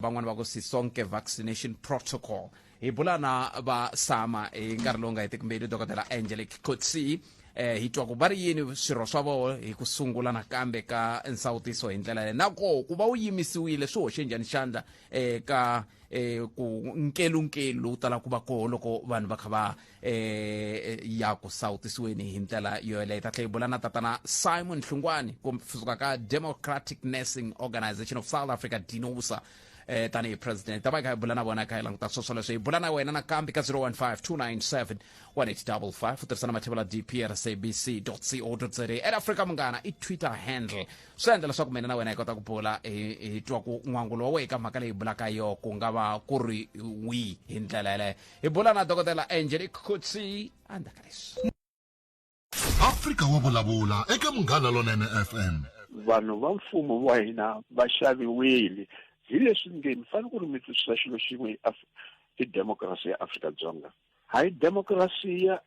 Van'wani va ku Sisonke Vaccination Protocol. Hi bula na va Sama hi nkarhi lowu nga hetiki mbilu, Dokodela Angelique Coetzee, eh, hi twa ku va ri yini swirho swa vona hi ku sungula nakambe ka nsawutiso hi ndlela leyi, na koho ku va wu yimisiwile swi hoxe njhani xandla eh, ka eh, ku nkelunkelu lowu talaka ku va koho loko vanhu va kha va eh ya ku sawutisiweni hi ndlela yoyeleyo. Ta tlhela yi bula na tatana Simon Hlungwani kusuka ka Democratic Nursing Organization of South Africa, DINOSA, eh tanihi president. Ta va hi kha hi bula na vona, kha hi languta swo swoleswo. Hi bula na wena nakambe ka 015 297 1855, u tirhisa na mathevula dprsabc co za at Africa Munghana i Twitter handle. Swi endla leswaku mina na wena hi kota ku bula, hi twa ku n'wangulo wa wena ka mhaka leyi bulaka yo ku nga va ku ri wihi hi ndlela yeleyo. Hi bula na Dokodela Angelique Coetzee endzhaku ka leswi. Afrika wa vulavula eka Munghana Lonene FM. Vanhu va mfumo wa hina va xaviwile hi leswi nge mi fanele ku ri mi twisisa xilo xin'we hi democracy ya Afrika-Dzonga. Hayi democracy ya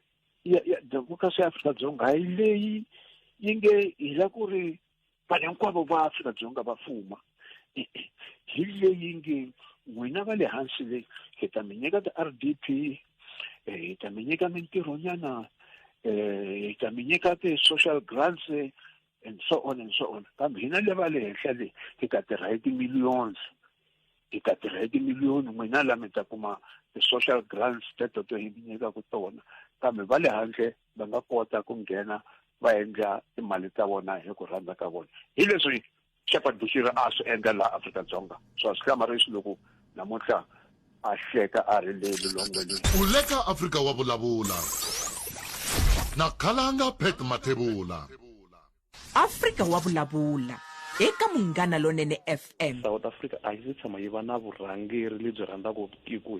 ya ya democracy ya Afrika-Dzonga hayi leyi yi nge hi la ku ri vanhu hinkwavo va Afrika-Dzonga va fuma. E-e, hi leyi nge n'wina va le hansi le hi ta mi nyika ti-R_D_P, hi ta mi nyika mintirhonyana, hi ta mi nyika ti-social grants and so on and so on, kambe hina le va le henhla le hi ta tirha hi ti-millions, hi ta tirha hi timiliyoni, n'wina la mi ta kuma ti-social grants teto to hi mi nyikaka tona, kambe va le handle va nga kota ku nghena va endla timali ta vona hi ku rhandza ka vona. Hi leswi Shepherd Bushiri a swi endla laha Afrika-Dzonga, so a swi hlamarisi loko namuntlha a hleka a ri le lilongweni. U le ka Afrika wa Vulavula na Khalanga Pat Mathebula. Afrika wa Vulavula eka Munghana Lonene FM. South Africa a yi se tshama yi va na vurhangeri lebyi rhandzaka tiko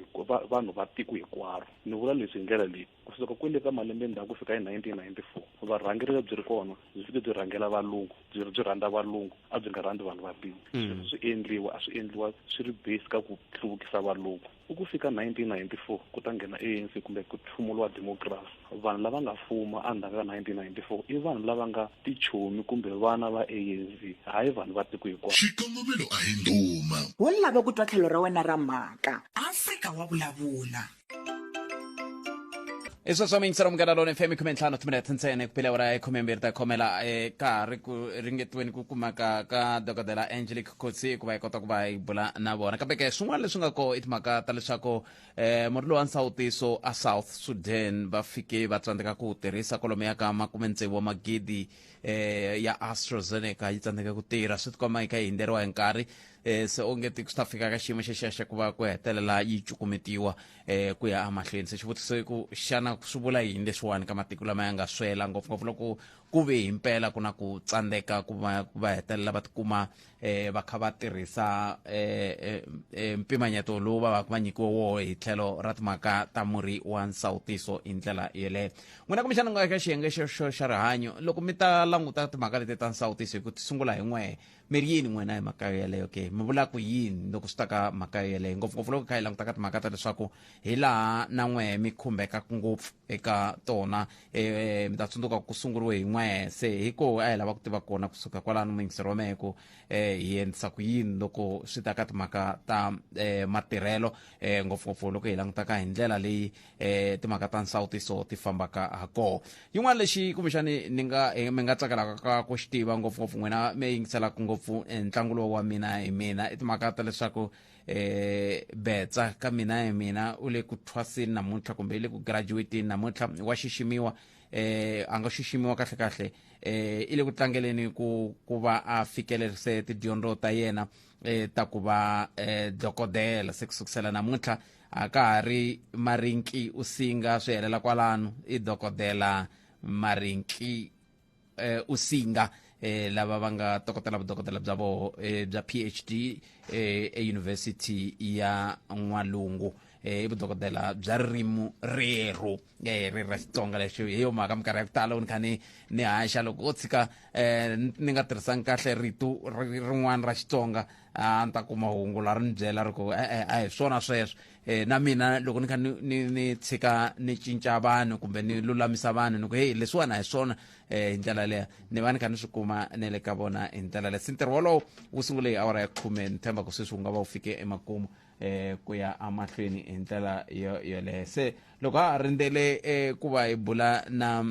vanhu va tiko hinkwaro. Ni vula leswi hi ndlela leyi, kusuka kwele ka malembe ndzhaku ku fika hi 1994, varhangeri lebyi ri kona byi fike byi rhangela valungu, byi byi rhandza valungu, a byi nga rhandzi vanhu vantima. Sweswo swi endliwa a swi endliwa swi ri base ka ku hluvukisa valungu. I ku fika 1994 ku ta nghena ANC kumbe ku thumuliwa democracy, vanhu lava nga fuma endzhaku ka 1994 i vanhu lava nga tichomi kumbe vana va ANC, hayi vanhu va tiko hinkwaro. Xikongomelo a hi ndhuma. Wo lava ku twa tlhelo ra wena ra mhaka. Afrika wa vulavula. I sweswo miyingiselo Munghana Lona FM, 15 timinete ntsena ku pele awara ya 12 ta khomela. Ka ha ri ku ringetiweni ku kumaka ka Dokodela Angelique Coetzee ku va hi kota ku va hi bula na vona, kambe ke swin'wana leswi nga koho i timhaka ta leswaku murhi lowa nsawutiso a South Sudan va fike va tsandzeka ku wu tirhisa. Kwalomuya ka 60 wa magidi ya AstraZeneca yi tsandzeka ku tirha, swi tikomba yi kha yi hundzeriwa hi nkarhi. Se onge ti swi ta fika ka xiyimo xexiya xa ku va ku hetelela yi cukumetiwa ku ya emahlweni. Se xivutiso i ku xana swi vula yini leswiwani ka matiko lama ya nga swela, ngopfungopfu loko ku ve himpela ku na ku tsandzeka ku va va hetelela va tikuma va kha va tirhisa mpimanyeto lowu va va va nyikiwe woho hi tlhelo ra timhaka ta murhi wa nsawutiso hi ndlela yeleyo. N'wina kumbexana nga eka xiyenge xexo xa rihanyo, loko mi ta languta timhaka leti ta nsawutiso hi ku ti sungula hi n'wehe, mi ri yini n'wina hi mhaka yeleyo ke? Mi vula ku yini loko swi ta ka mhaka yeleyo, ngopfungopfu loko kha hi languta ka timhaka ta leswaku hi laha na n'wehe mi khumbekaka ngopfu eka tona? Mi ta tsundzuka ku sunguriwe hi n'wehe, se hi ko a hi lava ku tiva kona kusuka kwalano muyingiseri wa mehe ku hi endlisa ku yini loko swi ta ka timhaka ta matirhelo, ngopfungopfu loko hi langutaka hi ndlela leyi timhaka ta nsawutiso ti fambaka ha koho. Yin'wana lexi kumbexani ni nga mi nga tsakelaka ka ku xi tiva, ngopfungopfu n'wina mi yingiselaka ngopfu ntlangu lowu wa Mina hi Mina, i timhaka ta leswaku betsa ka Mina hi Mina u le ku thwaseni namuntlha kumbe i le ku graduateni namuntlha, wa xiximiwa, a nga xiximiwa kahle kahle, i le ku tlangeleni ku va a fikelerise tidyondzo ta yena ta ku va dokodela. Se ku sukusela namuntlha a ka ha ri Marinki u singa swi helela kwalano, i Dokodela Marinki u singa, lava va nga tokotela vudokodela bya voho bya PhD eUniversity ya N'walungu, i vudokodela bya ririmi rerhu, ri ra Xitsonga. Lexi hi yo mhaka minkarhi ya ku tala ni kha ni haxa loko o tshika ni nga tirhisangi kahle rito rin'wana ra Xitsonga. A ni ta kuma hungu la ri ni byela ri ku e-e, a hi swona sweswo. Na mina loko ni kha ni tshika ni cinca vanhu kumbe ni lulamisa vanhu, ni ku heyi, leswiwani a hi swona hi ndlela leya, ni va ni kha ni swi kuma ne le ka vona hi ndlela leya. Se ntirho wolowo wu sungule hi awara ya 10. Ni tshemba ku sweswi wu nga va wu fike emakumu ku ya amahlweni hi ndlela yo yoleyo. Se loko ha ha rindzele ku va hi bula na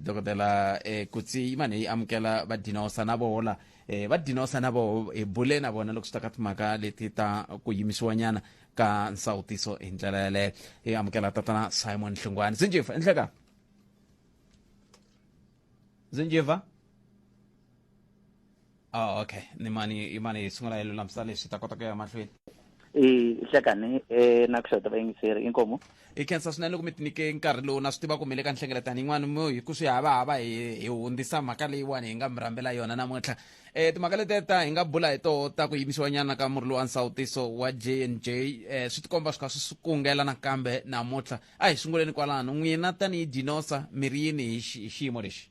dokodela Kutsi, yimani hi amukela va Dinosa na voho la. Va Dinosa na voho hi bule na vona loko swi ta ka timhaka leti ta ku yimisiwanyana ka nsawutiso hi ndlela yaleyo. Hi amukela tatana Simon Hlungwani. Zinjiva enhleka Zinjiva. Oh, okay, ni mani imani hi sungula hi lulamisa leswi ta kota ku ya mahlweni. I hlekani na ku xota vayingiseri, inkomu. Hi khensa swinene loko mi tinike nkarhi lowu. Na swi tiva ku mi le ka nhlengeletano yin'wana, mo hi ku swi havahava hi hundzisa mhaka leyiwani hi nga mi rhambela yona namuntlha. Timhaka letiya ta hi nga bula hi toho ta ku yimisiwa nyana ka murhi lowa nsawutiso wa J&J, swi tikomba swi kha swi kungela nakambe namuntlha. A hi sunguleni kwalano, n'wina tanihi Dinosa mi ri yini hi xiyimo lexi?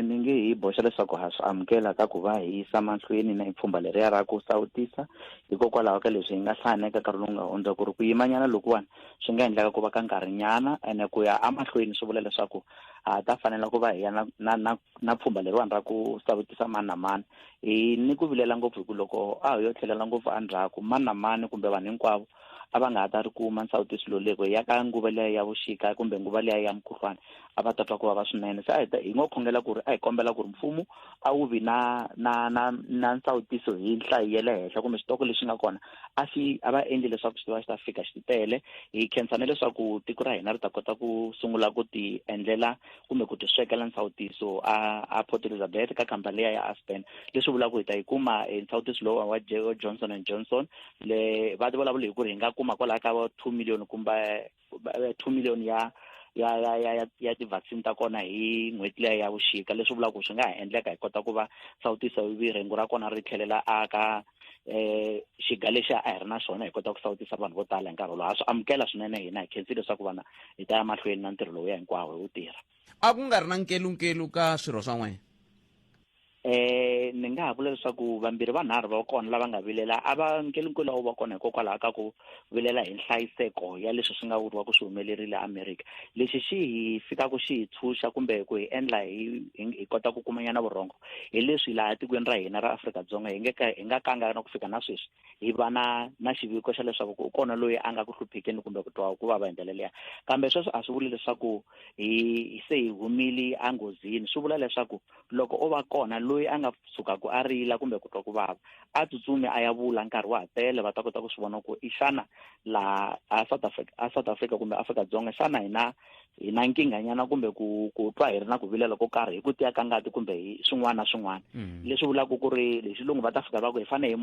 Ni nge hi boxa leswaku ha swi amukela ka ku va hi yisa mahlweni na ipfhumba leriya ra ku sawutisa, hikokwalaho ka leswi hi nga hlaya eka nkarhi lowu nga hundza ku ri ku yimanyana lokuwani swi nga endleka ku va ka nkarhinyana, ene ku ya emahlweni swi vula leswaku ha ta fanela ku va hi ya na pfhumba leriwani ra ku sawutisa mani na mani. Hi ni ku vilela ngopfu hi ku loko a hi yo tlhelela ngopfu endzhaku, mani na mani kumbe vanhu hinkwavo a va nga ha ta ri kuma nsawutiso lowu loko hi ya ka nguva liya ya vuxika kumbe nguva liya ya mukhuhlwani, a va ta twa ku vava swinene. Se a hi ta hi ngo khongela ku ri a hi kombela ku ri mfumo a wu vi na nsawutiso hi nhlayo ya le henhla, kumbe xitoko lexi nga kona a xi a va endli leswaku xi va xi ta fika xi tele. Hi khensa na leswaku tiko ra hina ri ta kota ku sungula ku ti endlela kumbe ku ti swekela nsawutiso a Port Elizabeth ka khampani liya ya Aspen, leswi vulaka ku hi ta yi kuma nsawutiso lowu wa Johnson and Johnson. Le va vulavula hi ku ri hi nga kuma kwalaya ka 2 million kumbe 2 million ya ti-vaccine ta kona hi n'hweti liya ya vuxika, leswi vulaka ku swi nga ha endleka hi kota ku va sawutisa ivi rhengu ra kona ri tlhelela aka xiga lexi a hi ri na xona, hi kota ku sawutisa vanhu vo tala hi nkarhi wolowo. Ha swi amukela swinene hina, hi khensile leswaku vana hi ta ya mahlweni na ntirho lowu ya hinkwawo hi wu tirha. A ku nga ri na nkelunkelu ka swirho swa n'wina? Ni nga ha vula leswaku vambirhi vanharhu va kona lava nga vilela, a va nkelunkelu a wu va kona hikokwalaho ka ku vilela hi nhlayiseko ya leswi swi nga vuriwa ku swi humelerile America. Lexi xi hi fikaka xi hi tshunxa kumbe ku hi endla hi kota ku kumanyana vurhongo hi leswi laha tikweni ra hina ra Afrika-Dzonga hi nge ka hi nga kanga na ku fika na sweswi hi va na xiviko xa leswaku ku kona loyi a nga ku hluphekeni kumbe ku twa ku vava hi ndlela liya. Kambe sweswo a swi vuli leswaku hi se hi humile enghozini, swi vula leswaku loko o va kona loyi a nga sukaku a rila kumbe ku twa ku vava, a tsutsumi a ya vula nkarhi wa ha tele, va ta kota ku swi vona ku i xana laha a South Africa, a South Africa kumbe Afrika-Dzonga xana hi na nkinghanyana kumbe ku twa hi ri na ku vilela ko karhi hi ku tiya ka ngati kumbe hi swin'wana na swin'wana. Leswi vulaka ku ri hi xilungu va ta fika va ku hi fanele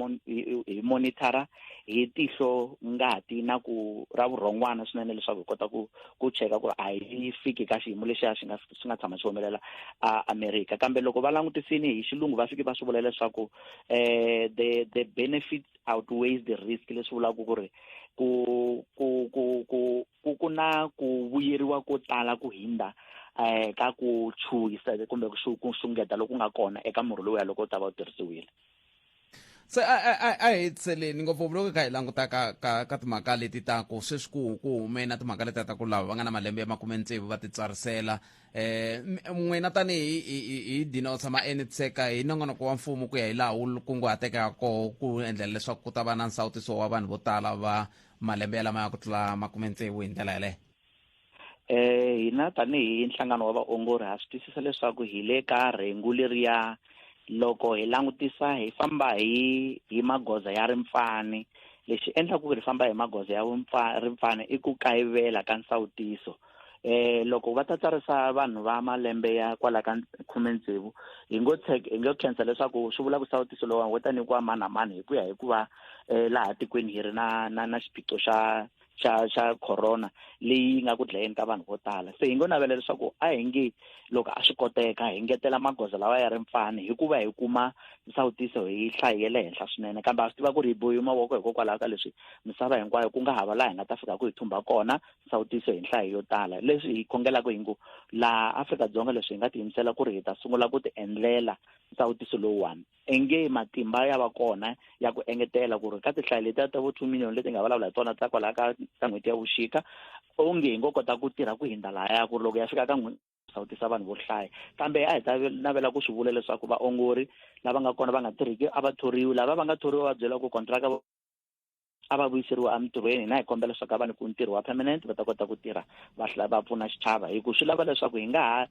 hi monitor-a hi tihlo ngati na ku ra vurhon'wana swinene leswaku hi kota ku cheka ku ri a hi fiki ka xiyimo lexiya xi nga swi nga tshama xi humelela a America. Kambe loko va langutisini hi xilungu va fiki va swi vula leswaku the benefits outweighs the risk, leswi vulaka ku ri ku na ku vuyeriwa ko tala ku hindza ka ku chuhisa kumbe ku xungeta loku nga kona eka murhi lowuya loko u ta va u tirhisiwile. Se a hi tseleni ngopfu loko kha hi languta ka timhaka leti ta ku sweswi ku hume na timhaka leti ta ku lava va nga na malembe ya 60 va titsarisela. N'wina tanihi hi Dinosa ma enetiseka hi nongonoko wa mfumo ku ya hi laha wu kunguhateka koho ku endlela leswaku ku ta va na nsawutiso wa vanhu vo tala va malembe ya lama ya ku tlula 60 hi ndlela yaleyo? Hina tanihi nhlangano wa vaongori ha swi twisisa leswaku hi le ka rhengu leriya. Loko hi langutisa hi famba hi magoza ya rimpfani. Lexi endlaku ku ri famba hi magoza ya rimpfani i ku kayivela ka nsawutiso. Loko va ta tsarisa vanhu va malembe ya kwala ka 60, hi ngo khensa leswaku swi vula ku nsawutiso lowu wu ta nyikiwa mani na mani hi ku ya hi ku va laha tikweni hi ri na xiphiqo xa Xa corona leyi nga ku dlayeni ka vanhu vo tala. Se hi ngo navela leswaku a hi nge loko a swi koteka hi ngetela magoza lawa ya ri mpfani, hikuva hi kuma nsawutiso hi nhlayo ya le henhla swinene, kambe a swi tiva ku ri hi bohiwe mavoko hikokwalaho ka leswi misava hinkwayo ku nga hava laha hi nga ta fika ku hi thumba kona nsawutiso hi nhlayo yo tala. Leswi hi khongelaka hi ngo laha Afrika-Dzonga leswi hi nga tiyimisela ku ri hi ta sungula ku ti endlela nsawutiso lowuwani, enge matimba ya va kona ya ku engetela ku ri ka tinhlayo letiya ta vo 2 million leti nga vulavula hi tona ta kwalaya ka n'hweti ya vuxika, onge hi ngo kota ku tirha ku hindza lahaya ku ri loko ya fika ka n'hweti sawutisa vanhu vo hlaya. Kambe a hi ta navela ku swi vula leswaku vaongori lava nga kona va nga tirhiki a va thoriwi, lava va nga thoriwa va byela ku kontraka a va vuyiseriwa emitirhweni. Hina hi kombela leswaku a va nyikiwi ntirho wa permanent, va ta kota ku tirha va va pfuna xichava, hi ku swi lava leswaku hi nga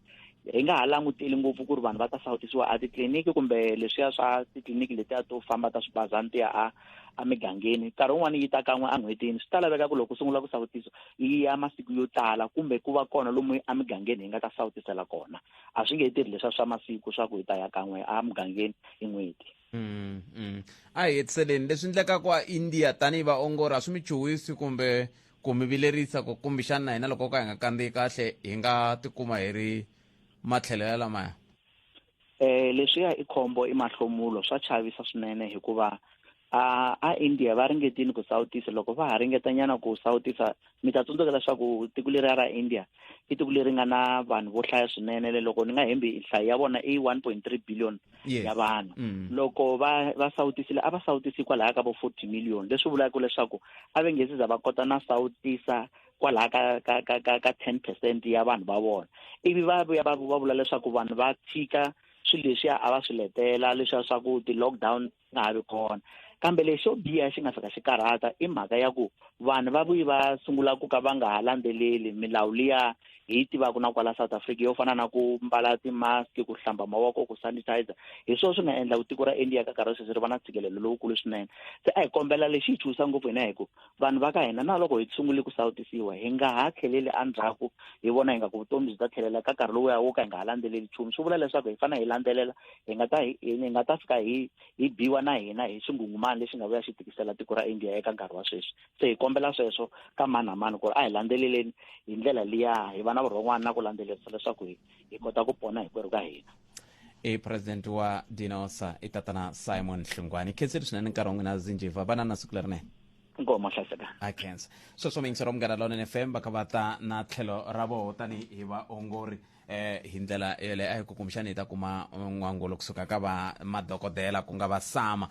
ha languteli ngopfu ku ri vanhu va ta sawutisiwa a titliliniki kumbe leswiya swa titliliniki letiya to famba ta swibazana ti ya a migangeni. Nkarhi wun'wani yi ta kan'we en'hwetini, swi ta laveka ku loko ku sungula ku sawutisa yi ya masiku yo tala kumbe ku va kona lomu emigangeni hi nga ta sawutisela kona. A swi nge tirhi leswiya swa masiku swa ku hi ta ya kan'we emugangeni hi n'hweti. A hi hetiseleni leswi endlekaka a India tanihi vaongori, a swi mi chuhisi kumbe ku mi vilerisa ku kumbexana na hina loko ka hi nga kandziyi kahle hi nga tikuma hi ri matlhelo ya lamaya? Leswiya i khombo, i mahlomulo, swa chavisa swinene, hikuva a India va ringetile ku sawutisa. Loko va ha ringetanyana ku sawutisa, mi ta tsundzuka leswaku tiko leriya ra India i tiko leri nga na vanhu vo hlaya swinene. Loko ni nga hembi, nhlayo ya vona i 1.3 billion ya vanhu. Loko va sawutisile, a va sawutisi kwalaya ka vo 40 million, leswi vulaka leswaku a va nge se za va kota na sawutisa kwalaya ka 10% ya vanhu va vona. Ivi va vuya va vula leswaku vanhu va tshika swilo leswiya a va swi letela, leswiya swa ku ti-lockdown nga ha vi kona. Kambe lexo biha xi nga fika xi karhata i mhaka ya ku vanhu va vuyi va sungula ku ka va nga ha landzeleli milawu liya hi yi tivaka na kwala South Africa, yo fana na ku mbala ti-mask, ku hlamba mavoko, ku sanitizer. Hi swona swi nga endla ku tiko ra India ka nkarhi wa sweswi ri va na ntshikelelo lowukulu swinene. Se a hi kombela lexi hi chuhisa ngopfu hina hi ku vanhu va ka hina na loko hi sungule ku sawutisiwa hi nga ha tlheleli endzhaku hi vona hi nga ku vutomi byi ta tlhelela ka nkarhi lowuya wo ka hi nga ha landzeleli nchumu. Swi vula leswaku hi fanele hi landzelela, hi nga ta fika hi biwa na hina hi xinghunghumani lexi nga vuya xi tikisela tiko ra India eka nkarhi wa sweswi. Se hi kombela sweswo ka mani na mani ku ri a hi landzeleleni hi ndlela liya, hi va na vurhon'wana na ku landzelerisa leswaku hi kota ku pona hinkwerhu ka hina. I president wa Dinosa i tatana Simon Hlungwani. Khensile swinene nkarhi wa n'wina Zinjiva, va na siku lerinene. Inkomo hlayisekani. A khensa. Sweswo miyingisero wa Munghana Lonene FM va kha va ta na tlhelo ra voho tanihi vaongori hi ndlela yeleyo. A hi ku kumbexani hi ta kuma n'wangulo kusuka ka va madokodela ku nga va sama,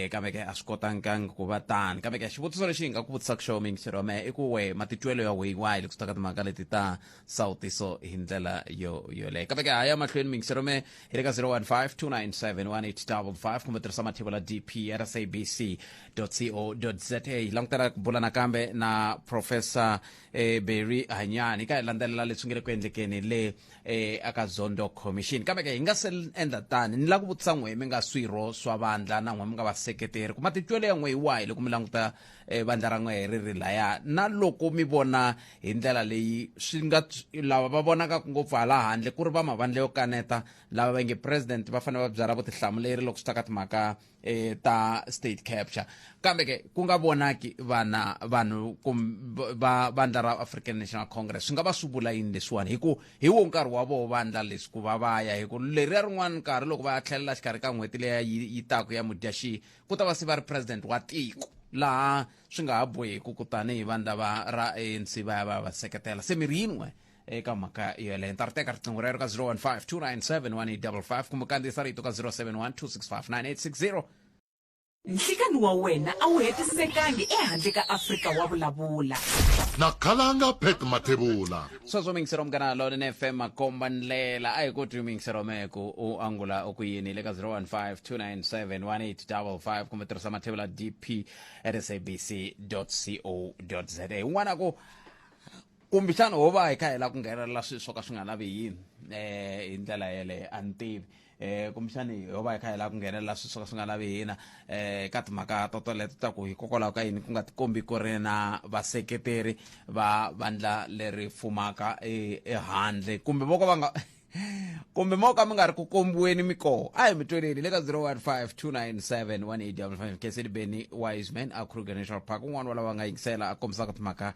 kambe ke a swi kotangangi ku va tani. Kambe ke xivutiso lexi hi nga ku vutisaka xo miyingisero wa mehe i ku we matitwelo ya weyi wahi loko swi ta ka timhaka leti ta sawutiso hi ndlela yo yoleyo. Kambe ke ha ya mahlweni miyingisero mehe hi le ka 015 297 1855 kumbe tirhisa mathebo la dp at sabc co za. Hi langutela ku bula nakambe na Professor Barry Hanyani ka hi landzelela leswi nge le ku endlekeni le aka Zondo Commission. Kambe ke hi nga se endla tani, ni lava ku vutisa n'we mi nga swirho swa vandla na n'we mi nga vaseketeri ku matitwelo ya n'we hi wahi loko mi languta vandla ra n'we ri ri laya, na loko mi vona hi ndlela leyi swi nga lava va vonaka ngopfu hala handle ku ri va mavandla yo kaneta lava va nge president va fanele va byala vutihlamuleri loko swi ta ka timhaka ta state capture, kambe ke ku nga vonaki vana vanhu va vandla ra African National Congress, swi nga va swi vula yini leswiwani? Hi ku hi wo nkarhi wa voho vandla leswi ku va va ya hi ku leriya rin'wana nkarhi loko va ya tlhelela xikarhi ka n'hweti leya yi taku ya Mudyaxihi, ku ta va se va ri president wa tiko, laha swi nga ha boheki ku tanihi vandla va ra ANC va ya va ya va seketela. Se miri yin'we eka mhaka yoleyo, ni ta ri teka riqingho rero ka 015 297 1855 kumbe kandziyisa rito ka 071 265 9860. Nhlikani wa wena a wu hetisekangi ehandle ka Afrika wa vulavula. Na Khalanga Pat Mathebula. Sweswo mingisero Munghana Lonene FM makomba ndlela a hi ku twi mingisero meku u angula u ku yini le ka 015 297 1855 kumbe tirhisa mathebula dp at sabc co za. Un'wana ku kumbexana ho va hi kha hi lava ku nghenelela swilo swo ka swi nga lavi yini hi ndlela yeleyo, a ni tivi. Kumbexani ho va hi kha hi lava ku nghenelela swilo swo ka swi nga lavi hina ka timhaka to toleto ta ku hikokwalaho ka yini ku nga tikombi ku ri na vaseketeri va vandla leri fumaka ehandle, kumbe vo ka va nga Kumbe mo ka mi nga ri ku kombiweni mi koho. A hi mi tweleni le ka 015 297 1855. Keseli Benny Wiseman a Kruger National Park, un'wana wa lava nga yingisela a kombisaka timhaka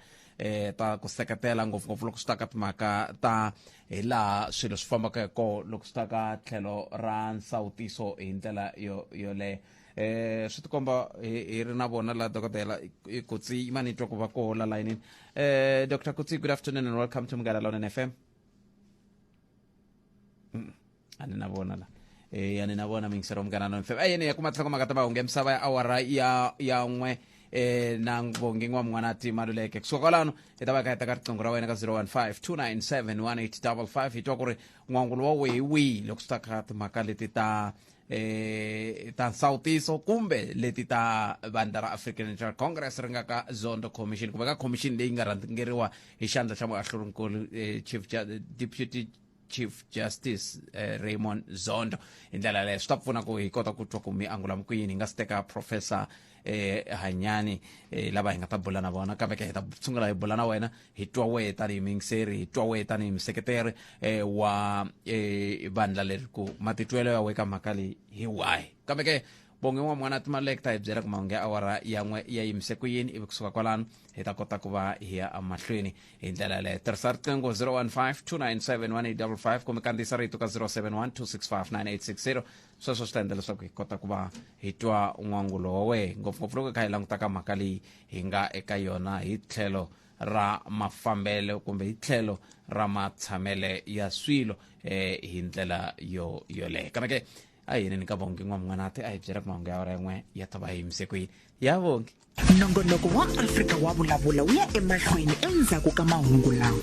ta ku seketela, ngopfungopfu loko swi ta ka timhaka ta hi laha swilo swi fambaka hi koho loko swi ta ka tlhelo ra nsawutiso hi ndlela yo yoleyo. Swi tikomba hi ri na vona la dokodela Kutsi mani twa ku va koho la layinini. Dr Kutsi, good afternoon and welcome to Munghana Lonene FM. A ni na vona la, a ni na vona mingisero Munghana Lonene FM. Ayeni ya kuma tlhoko maka ta mahungu ya misava ya awara ya 1 na Bongi N'wamngwanati Maluleke. Kusuka kwalano hi ta va ka hi teka riqingho ra wena ka 015 297 1855, hi twa ku ri n'wangulo wa wehe hi wihi loko swi ta ka timhaka leti ta ta nsawutiso kumbe leti ta vandla ra African National Congress ri nga ka Zondo Commission kumbe ka commission leyi nga rhangeriwa hi xandla xa muahlurinkulu, chief deputy chief justice, Raymond Zondo. Hi ndlela yaleyo swi ta pfuna ku hi kota ku twa ku mi angula ku yini. Hi nga si teka professor Hanyani, lava hi nga ta bula na vona, kambe ke hi ta sungula hi bula na wena, hi twa wehe tanihi muyingiseri, hi twa wehe tanihi museketeri wa vandla leri, ku matitwelo ya we ka mhaka leyi hi wahi. Kambe ke Bongi N'wamwana Timalek ta hi byela ku mahungu ya awara ya 1 ya yimise ku yini, ivi kusuka kwalano hi ta kota ku va hi ya emahlweni hi ndlela yaleyo. Tirhisa riqingho 015 297 1855 kumbe kandziyisa rito ka 071 265 9860. Sweswo swi ta endla leswaku hi kota ku va hi twa n'wangulo wa wehe, ngopfungopfu loko hi kha hi languta ka mhaka leyi hi nga eka yona hi tlhelo ra mafambelo kumbe hi tlhelo ra matshamele ya swilo hi ndlela yo yoleyo. Kambe ke a hi yeneni ka Bongi N'wamngwanati, a hi byela ku mahungu ya awara yin'we ya ta va hi yimise ku yini. Ya Bongi. Nongonoko wa Afrika wa Vulavula wu ya emahlweni endzhaku ka mahungu lawa.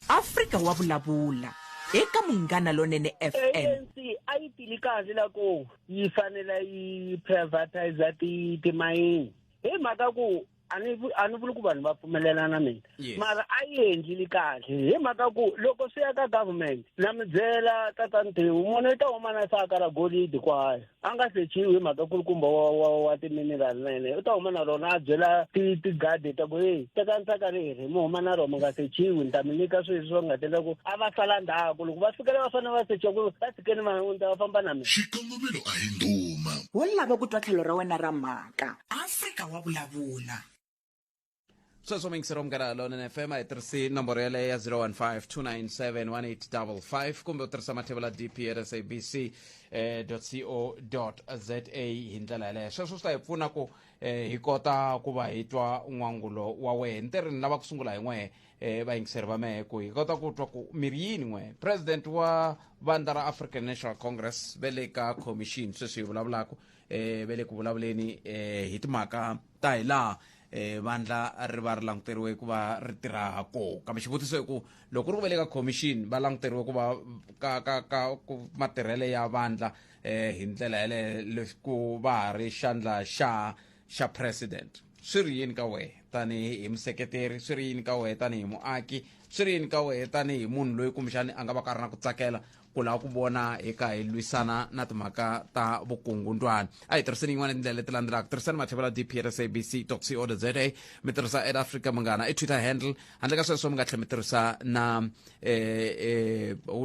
Afrika wa Vulavula eka Munghana Lonene FM. ANC a yi tili kahle la ku yi fanele yi privatize timayini hi mhaka ku a ni vuli ku vanhu va pfumelelana na mina, mara a yi endlili kahle hi mhaka ku loko swi ya ka government, na mi byela tata Ntiwu, munhu i ta huma na saka ra golidi kwaya a nga sechiwi hi mhaka kulukumba wa timineral na yena u ta huma na rona, a byela tigadi ta ku hey, tekani saka leri mi huma na rona, mi nga sechiwi, ni ta mi nyika swilo leswi va nga tenda ku a va sala ndzhaku. Loko va fikela va fanele va sechiwa ku va tshikeni va ta va famba na mina. Xikongomelo a hi ndhuma. Wo lava ku twa tlhelo ra wena ra mhaka. Afrika wa Vulavula. Sweswo mingisero Munghana Lonene FM, a hi tirhisi nomboro yeleyo ya 015 297 1855 kumbe u tirhisa mathevula dp at sabc co za hi ndlela yeleyo. Sweswo swi ta hi pfuna ku hi kota ku va hi twa n'wangulo wa wehe. Ni ri ni lava ku sungula hi n'wehe, vayingiseri va mehe, ku hi kota ku twa ku miri yini n'we. President wa vandla ra African National Congress ve le ka commission sweswi hi vulavulaka, ve le ku vulavuleni hi timhaka ta hi laha vandla ri va ri languteriwe ku va ri tirha ha koho. Kambe xivutiso i ku loko ri ku ve le ka commission, va languteriwe ku va ka ka ka ku matirhele ya vandla hi ndlela yaleyo, leswi ku va ha ri xandla xa president, swi ri yini ka wehe tanihi hi museketeri, swi ri yini ka wehe tanihi muaki, swi ri yini ka wehe tanihi munhu loyi kumbexani a nga va ka ri na ku tsakela ku lava ku vona hi ka hi lwisana na timhaka ta vukungundwani? A hi tirhiseni yin'wana tindlela leti landzelaka. Tirhisani mathevela dp at sabc co za, mi tirhisa at Africa Munghana i Twitter handle. Handle ka sweswo mi nga tlhela mi tirhisa na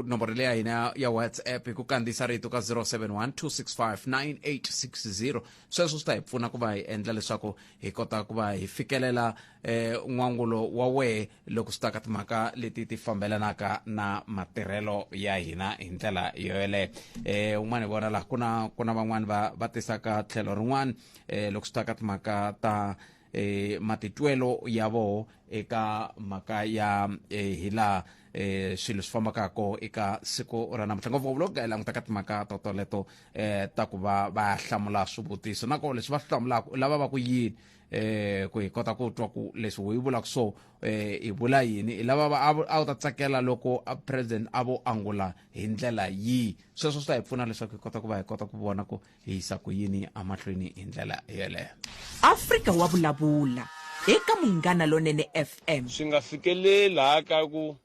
nomboro leyi ya hina ya WhatsApp hi ku kandziyisa rito ka 071 265 9860. Sweswo swi ta hi pfuna ku va hi endla leswaku hi kota ku va hi fikelela n'wangulo wa wehe loko swi ta ka timhaka leti ti fambelanaka na matirhelo ya hina hi ndlela yoyeleyo. Un'wana hi vona laha ku na van'wani va tisaka tlhelo rin'wana loko swi ta ka timhaka ta matitwelo ya voho eka mhaka ya hi laha swilo swi fambaka koho eka siku ra namuntlha, ngopfungopfu loko hi languta ka timhaka totoleto ta ku va va hlamula swivutiso, na koho leswi va swi hlamulaka lava va ku yini, ku hi kota ku twa ku leswi hi vulaka so hi vula yini, hi lava va a wu ta tsakela loko a president a vo angula hi ndlela yihi. Sweswo swi ta hi pfuna leswaku hi kota ku va hi kota ku vona ku hi yisa ku yini emahlweni hi ndlela yeleyo. Afrika wa Vulavula eka Munghana Lonene FM. Swi nga fikeleli laha ka ku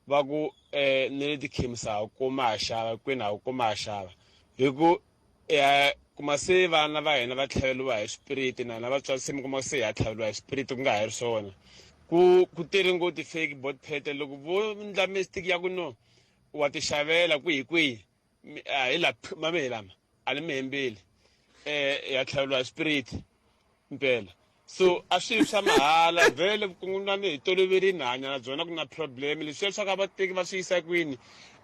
va ku ni le tikhemisi ha kuma ha xava kwini, ha kuma ha xava, hi ku kuma se vana va hina va tlhaveliwa hi swipiriti, na hina vatswari se mi kuma se hi ya tlhaveliwa hi swipiriti ku nga ha ri swona. Ku ku tele ngopfu ti-fake bot pet loko vo ndla mistake ya ku no wa ti xavela kwihi kwihi a hi la mame hi lama a ni mi hembeli ya tlhaveliwa hi spirit mpela so a swi swa mahala vhele vukungundzwani hi toloverini hanya na byona ku na problem leswiya swa ka vateki va swi yisa kwini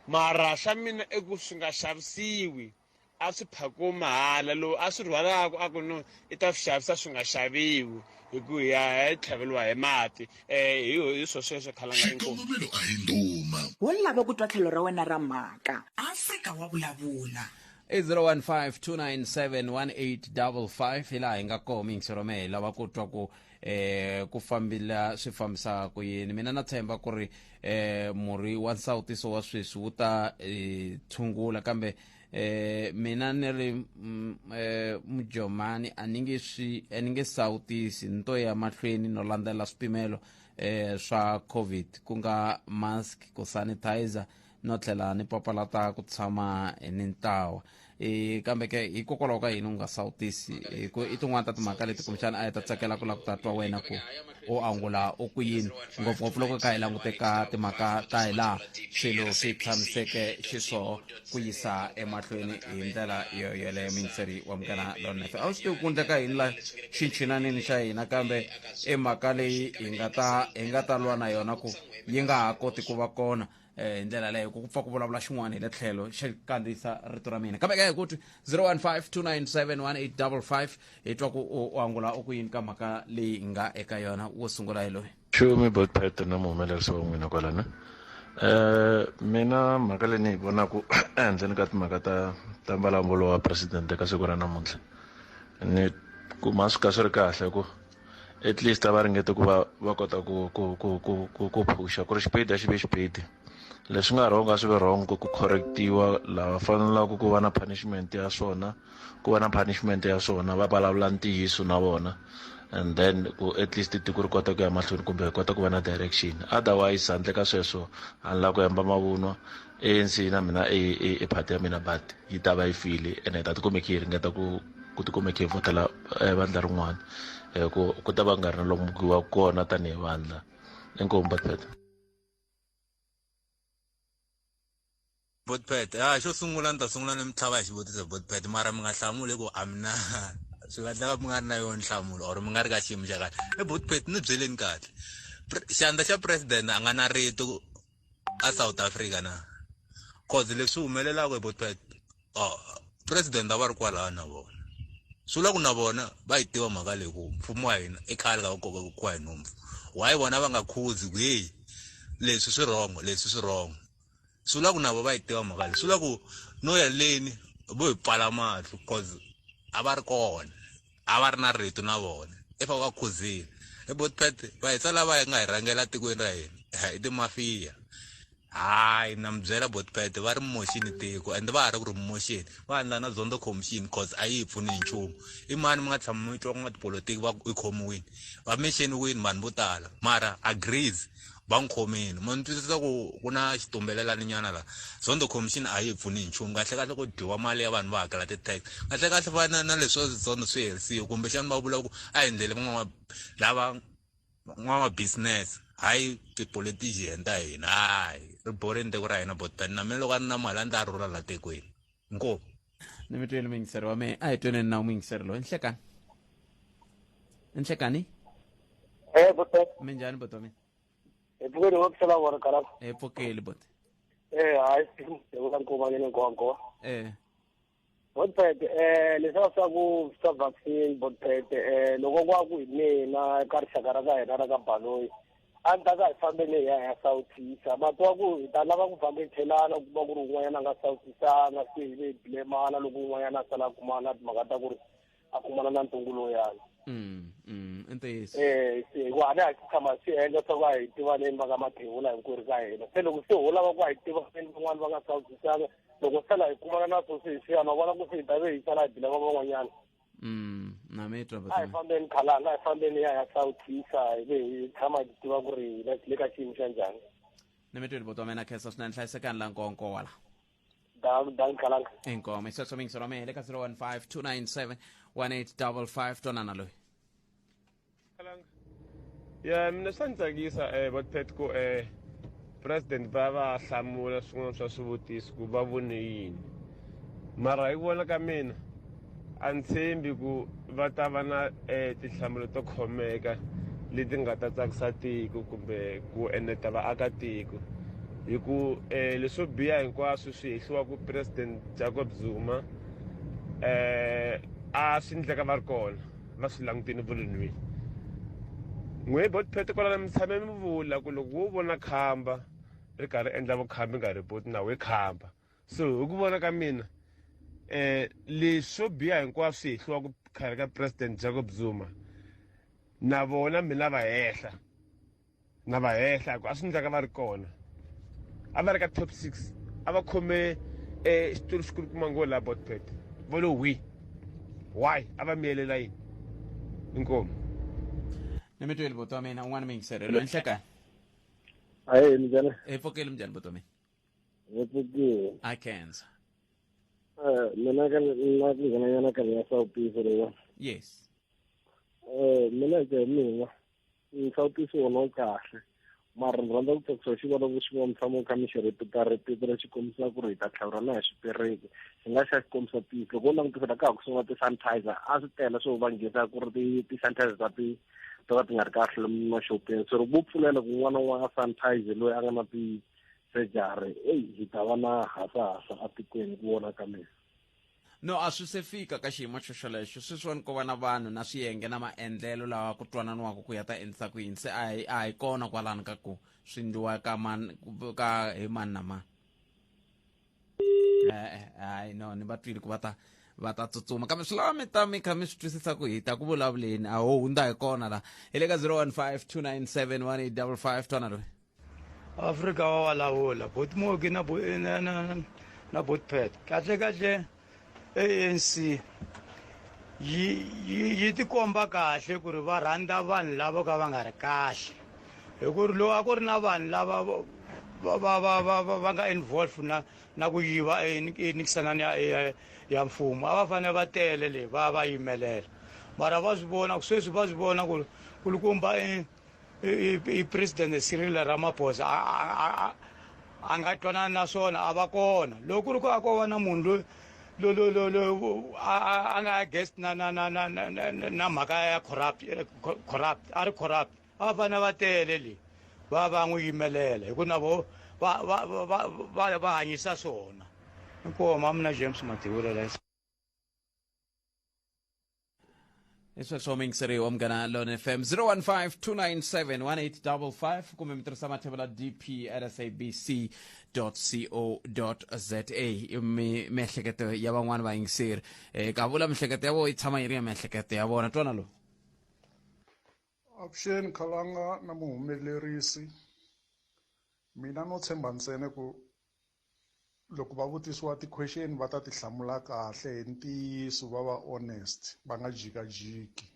mara xa mina i ku swi nga xavisiwi a swi phakiwi mahala lowu a swi rhwalaka a ku no i ta swi xavisa swi nga xaviwi hi ku hi ya hi tlhaveliwa hi mati um hi hi swo sweswo khalanga inkomu Xikongomelo a hi ndhuma. Wo lava ku twa tlhelo ra wena ra mhaka. Afrika wa vulavula. I 015-297-1855 hi laha hi nga koho miyingiselo mehe hi lava ku twa ku eh ku fambila swi fambisa ku yini mina na tshemba ku ri eh murhi wa nsawutiso wa sweswi wu ta eh, tshungula kambe eh mina ni ri mm, eh, mujomani a ni nge swi a ni nge sawutisi ni to ya mahlweni no landzela swipimelo eh swa covid ku nga mask ku sanitizer no tlhela ni papalata ku tshama ni ntlawa e kambe ke hikokwalaho ka yini u nga sawutisi hi ku i tin'wana ta timhaka leti kumbexana a hi ta tsakela ku lava ku ta twa wena ku u angula u ku yini ngopfungopfu loko kha hi langute ka timhaka ta hi laha swilo swi tshamiseke xiswoho ku yisa emahlweni hi ndlela yo yoleyo muyingiseri wa munghana lonene a wu swi tivi ku endleka yini la xinchinanini xa hina kambe i mhaka leyi hi nga ta hi nga ta lwa na yona ku yi nga ha koti ku va kona eh, hi ndlela leyo ku pfa ku vulavula xin'wana hi le tlhelo xi kandziyisa rito ra mina kambe ka hi ku twi 015-297-1855 hi twa ku u angula u ku yini ka mhaka leyi nga eka yona wo sungula hi loyi Xumi Botpet na muhumelerisi wa n'wina kwalano mina mhaka leyi ni yi vonaku ehenhleni ka timhaka ta ta mbulavulo wa president ka siku ra namuntlha ni kuma swi ka swi ri kahle ku at least a va ringete ku va va kota ku ku ku ku ku ku phusha ku ri xipedi a xi ve xipedi leswi nga wrong a swi ve wrong ku correctiwa lava fanelaka ku va na punishment ya swona ku va na punishment ya swona va vulavula ntiyiso na vona and then ku at least tiko ri kota ku ya mahlweni kumbe hi kota ku va na direction otherwise handle ka sweswo a ni lava ku hemba mavunwa ANC na mina i party ya mina but yi ta va yi file ene hi ta tikuma hi ringeta ku ku tikuma hi vhotela eh, vandla rin'wana eh, ku ku ta va nga ri na lomu ku yiwaka kona tanihi vandla inkomu batpet Botpet a xo sungula ni ta sungula ni mi tlhava hi xivutiso Botpet mara mi nga hlamuli ku a mi na swi nga endleka mi nga ri na yona nhlamulo or mi nga ri ka xiyimo xa kahle e Botpet ni byeleni kahle xandla xa president a nga na rito a South Africa na cause leswi humelelaka hi Botpet oh, president a va ri kwalano na vona swi vula ku na vona va yi tiva mhaka leyi ku mfumo wa hina i khale ka ku kokiwa hi nhompfu why vona va nga khuzi ku heyi leswi swi wrong leswi swi wrong swi vula ku na vo va yi tiva mhaka leyi swi vula ku no ya leni vo hi pfala mahlo cause a va ri kona a va ri na rito na vona if a va khuzile i botpet va hisa lava hi nga hi rhangela tikweni ra hina i timafiya hayi na mi byela botpet va ri moxini tiko and va ha ri ku ri moxini va endla na zondo commission cause a yi hi pfuni hi nchumu i mani mi nga tshama mi twa ku nga tipolotiki va ku i khomiwini va mexeniwini vanhu vo tala mara agrees va n'wi khomile mo ni twisisa ku ku na xitumbelelani nyana la zondo commission a yi pfuni hi nchumu kahle kahle ku dyiwa mali ya vanhu va hakela ti-tax kahle kahle va na na leswo zondo swi herisiwe kumbexana va vula ku a hi ndlele van'wana lava n'wama-business hayi ti-politician ta hina hayi ri borini tiko ra hina botani na mina loko a ni na mali a ni ta rhurha la tikweni inkomu ni mi tweli muyingiseri wa mehe a hi tweneni na muyingiseri loyi nhlekani nhlekani Eh, buti. Minjhani buti wa mina? Hi pfukeli wo kusela vona kala. Hi pfukeli buti. Eh, hayi, hi vula nkuma ni nkonko. Eh. Botpet, eh leswi swa ku swa vaccine Botpet, eh loko kwa ku hi mina ka rixaka ra ka hina ra ka Baloyi. A ni ta ka hi fambeni hi ya hi ya sawutisa. Ma twa ku hi ta lava ku vhakachelana ku kuma ku ri un'wanyana a nga sawutisanga se hi ve hi blemana loko un'wanyana a sala a kumana timhaka ta ku ri a kumana na ntungu lowuyani. I ntiyiso. Eh, se hikuva a ni ha tshama swi endla swa ku a hi tivaneni va ka Mathevula hinkwerhu ka hina. Se loko se ho lava ku a hi tivaneni van'wani va nga sawutisanga loko sala hi kumana na swo swi hi swi ma vona ku se hi ta ve hi sala hi bila va van'wanyana. Na mi twa A hi fambeni khalanga, a hi fambeni ya ya sawutisa hi ve hi tshama hi tiva ku ri hi le ka xiyimo xa njhani. Ni mi twile buti wa mina khensa swinene hlayisekani la nkonko wala. Dan dan khalanga. Inkomo isweswo miyingiselo wa mehe le ka 015 297 1855 twanana loyi. Ya mina swa ni tsakisa botpet ku president va va hlamula swin'wana swa swivutiso ku va vone yini. Mara hi ku vona ka mina a ni tshembi ku va ta va na tinhlamulo to khomeka leti nga ta tsakisa tiko kumbe ku eneta vaakatiko hi ku leswo biha hinkwaswo swi hehliwa ku president Jacob Zuma a swi endleka va ri kona va swi langutini va lo nwini. N'we botpet kwalano mi tshame mi vula ku loko wo vona khamba ri karhi endla vukhamba nga report na we khamba. So hi ku vona ka mina leswo biha hinkwaswo swi hehliwa ku khale ka president Jacob Zuma na vona mina va hehla na va hehla ku a swi endlaka va ri kona a va ri ka top 6 a va khome xitulu xikulukumba ngo la botpet va lo wi why a va miyelela yini inkomu ni mi tweli buti wa mina un'wana mi yingiserelo enhlekani ayi minjhani hi pfukile minjhani buti wa mina hi pfukile a khensa mina ka na ku nghenanyana ka ya sawutiso leyiwani yes mina ke mina nsawutiso wona wu kahle mara ni rhandza ku tsakisa xivona ku xin'wana tshama u kha mi xi repita repita lexi kombisa ku ri hi ta tlhavula na hi xipereki xi nga xa xi kombisa tihlo loko u langutisa la ka ha ku sungula ti-sanitizer a swi tele swo va nghisa ku ri ti-sanitizer ta ti to ka ti nga ri kahle lomu maxopeni so loko vo pfulela ku un'wana na un'wana a sanitize loyi a nga na ti-surgery eyi hi ta va na hasahasa atikweni ku vona ka mina. No a swi se fika ka xiyimo xo xolexo sweswiwani ko va na vanhu na swiyenge na maendlelo lawa ku twananiwaka ku ya ta endlisa ku yini se a hi a hi kona kwalano ka ku swi ndliwa ka mani ka hi mani na mani e-e hayi no ni va twile ku va ta va ta tsutsuma kambe swi lava mi ta mi kha mi swi twisisa ku hi ta ku vulavuleni a ho hundza hi kona la hi le ka 015 297 1855 twana loyi Afrika wa vulavula Botmoki na na na na Botpet kahle kahle ANC yi yi yi tikomba kahle ku ri va rhandza vanhu lava ka va nga ri kahle hi ku ri loko a ku ri na vanhu lava va va va va va va nga involve na na ku yiva enikisanani ya ya mfumo a va fanele va tele le va va yimelela mara va swi vona sweswi va swi vona ku ri kulukumba i president Cyril Ramaphosa a nga twanani na swona a va kona loko ku ri ku a ko va na munhu loyi lo lo lo lo a nga against na na na na na na mhaka ya corrupt corrupt a ri corrupt a va fanele va tele le va va n'wi yimelela hi ku na vo va va va va va hanyisa swona inkomu a mina James Mativula la hi sweswo muyingiseri wa munghana lone fm 015 kumbe mi tirhisa mathevula dp at sabc co za mi miehleketo ya van'wani vayingiseri um ka vula miehleketo ya vona yi tshama yi ri ya miehleketo ya vona twana lowu Avuxeni Khalanga na muhumelerisi mina no tshemba ntsena ku loko va vutisiwa ti-question va ta ti hlamula kahle hi ntiyiso va va honest va nga jikajiki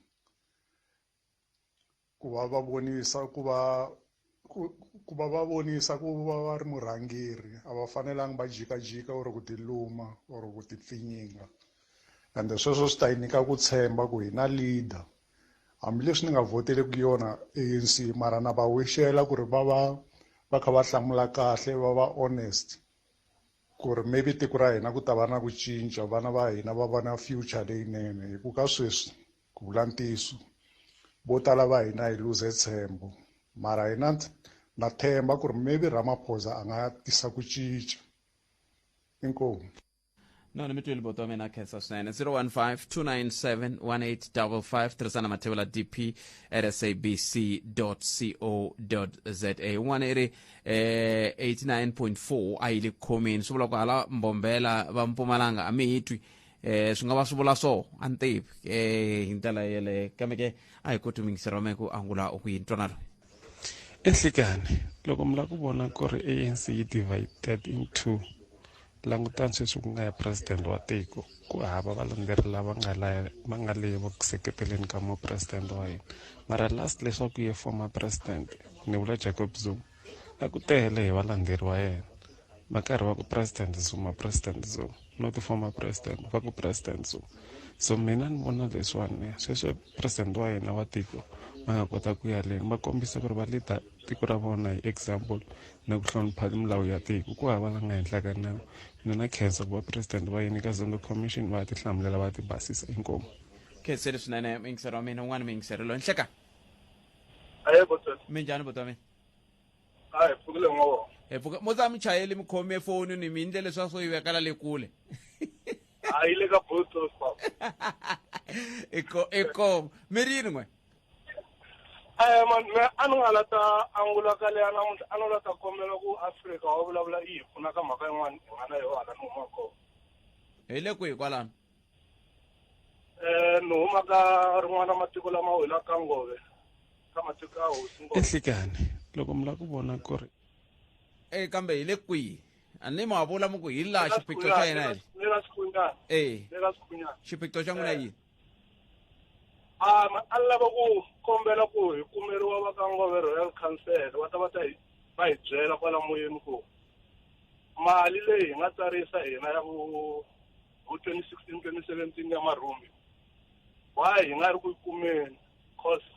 ku va va vonisa ku va ku va va vonisa ku va va ri murhangeri a va fanelanga va jikajika or ku tiluma or ku tipfinyinga ende sweswo swi ta yi nyika ku tshemba ku hi na leader hambileswi ni nga vhoteleku yona ANC mara na va wixela ku ri va va va kha va hlamula kahle va va honest ku ri maybe tiko ra hina ku ta va na ku cinca vana va hina va va na future leyinene hi ku ka sweswi ku vula ntiyiso vo tala va hina hi luze ntshembo mara hina na themba ku ri maybe Ramaphosa a nga tisa ku cinca inkomu no ni mi twile buti wa mina khensa swinene 015 297 1855 tirhisana mathevula dp at sabc co za un'wana i ri eh, 89.4 a yi le ku khomeni swi vula ku hala mbombela va mpumalanga a mi hi twi eh swi nga va swi vula so a ni tivi eh hi ndlela yeleyo kambe ke a hi koti mingisero wa mehe ku angula u ku yini twanalo Enhlekani loko mi lava ku vona ku ri ANC yi divided into Langutani sweswi ku nga ya president wa tiko ku hava valandzeri lava nga la va nga le ku seketeleni ka mupresidente wa hina mara last leswaku ye former president ni vula Jacob Zuma a ku tele hi valandzeri wa yena va karhi va ku president Zuma president Zuma not former president va ku president Zuma. So mina ni vona leswiwani sweswo president wa hina wa tiko va nga kota ku ya leni va kombisa ku ri va leader tiko ra vona hi example na ku hlonipha milawu ya tiko. Ku hava la nga henhla ka nawu. Mina na khensa ku va president va yini ka Zondo Commission va ya tihlamulela va ti basisa. Inkomu. Khenseli swinene muyingiseri wa mina. Un'wana muyingiseri loyi nhleka. Aye botweni. Minjhani buti wa mina? A hi pfukile ngo. Hi pfuka mo muchayeli mi khome foni ni mi endle leswaku swo yi vekela le kule. A yi le ka Bluetooth papa. Iko iko mi ri yini n'we? Eh man me a ni nga la ta angula ka leya namuntlha, a no la ta kombela ku Afrika wa vulavula yi hi pfuna ka mhaka yin'wana hi nga na yona hala ni humaka kona. Hi le kwihi kwalano? Eh ni huma ka rin'wana matiko lama welaka ka Ngove, ka matiko ya hosi Ngove. Enhlikani loko mi lava ku vona ku ri Eh kambe hi le kwihi? A ni ma vula mi ku hi laha xiphiqo xa yena hi. Le ka Sikhunyana. Eh. Le ka Sikhunyana. Xiphiqo xa n'wina yini? A a lava ku kombela ku hi kumeriwa va ka Ngove Royal Council va ta va ta hi va hi byela kwala moyeni ku mali leyi hi nga tsarisa hina ya ku vo 2016 2017 ya marhumbi why hi nga ri ku yi kumeni, cause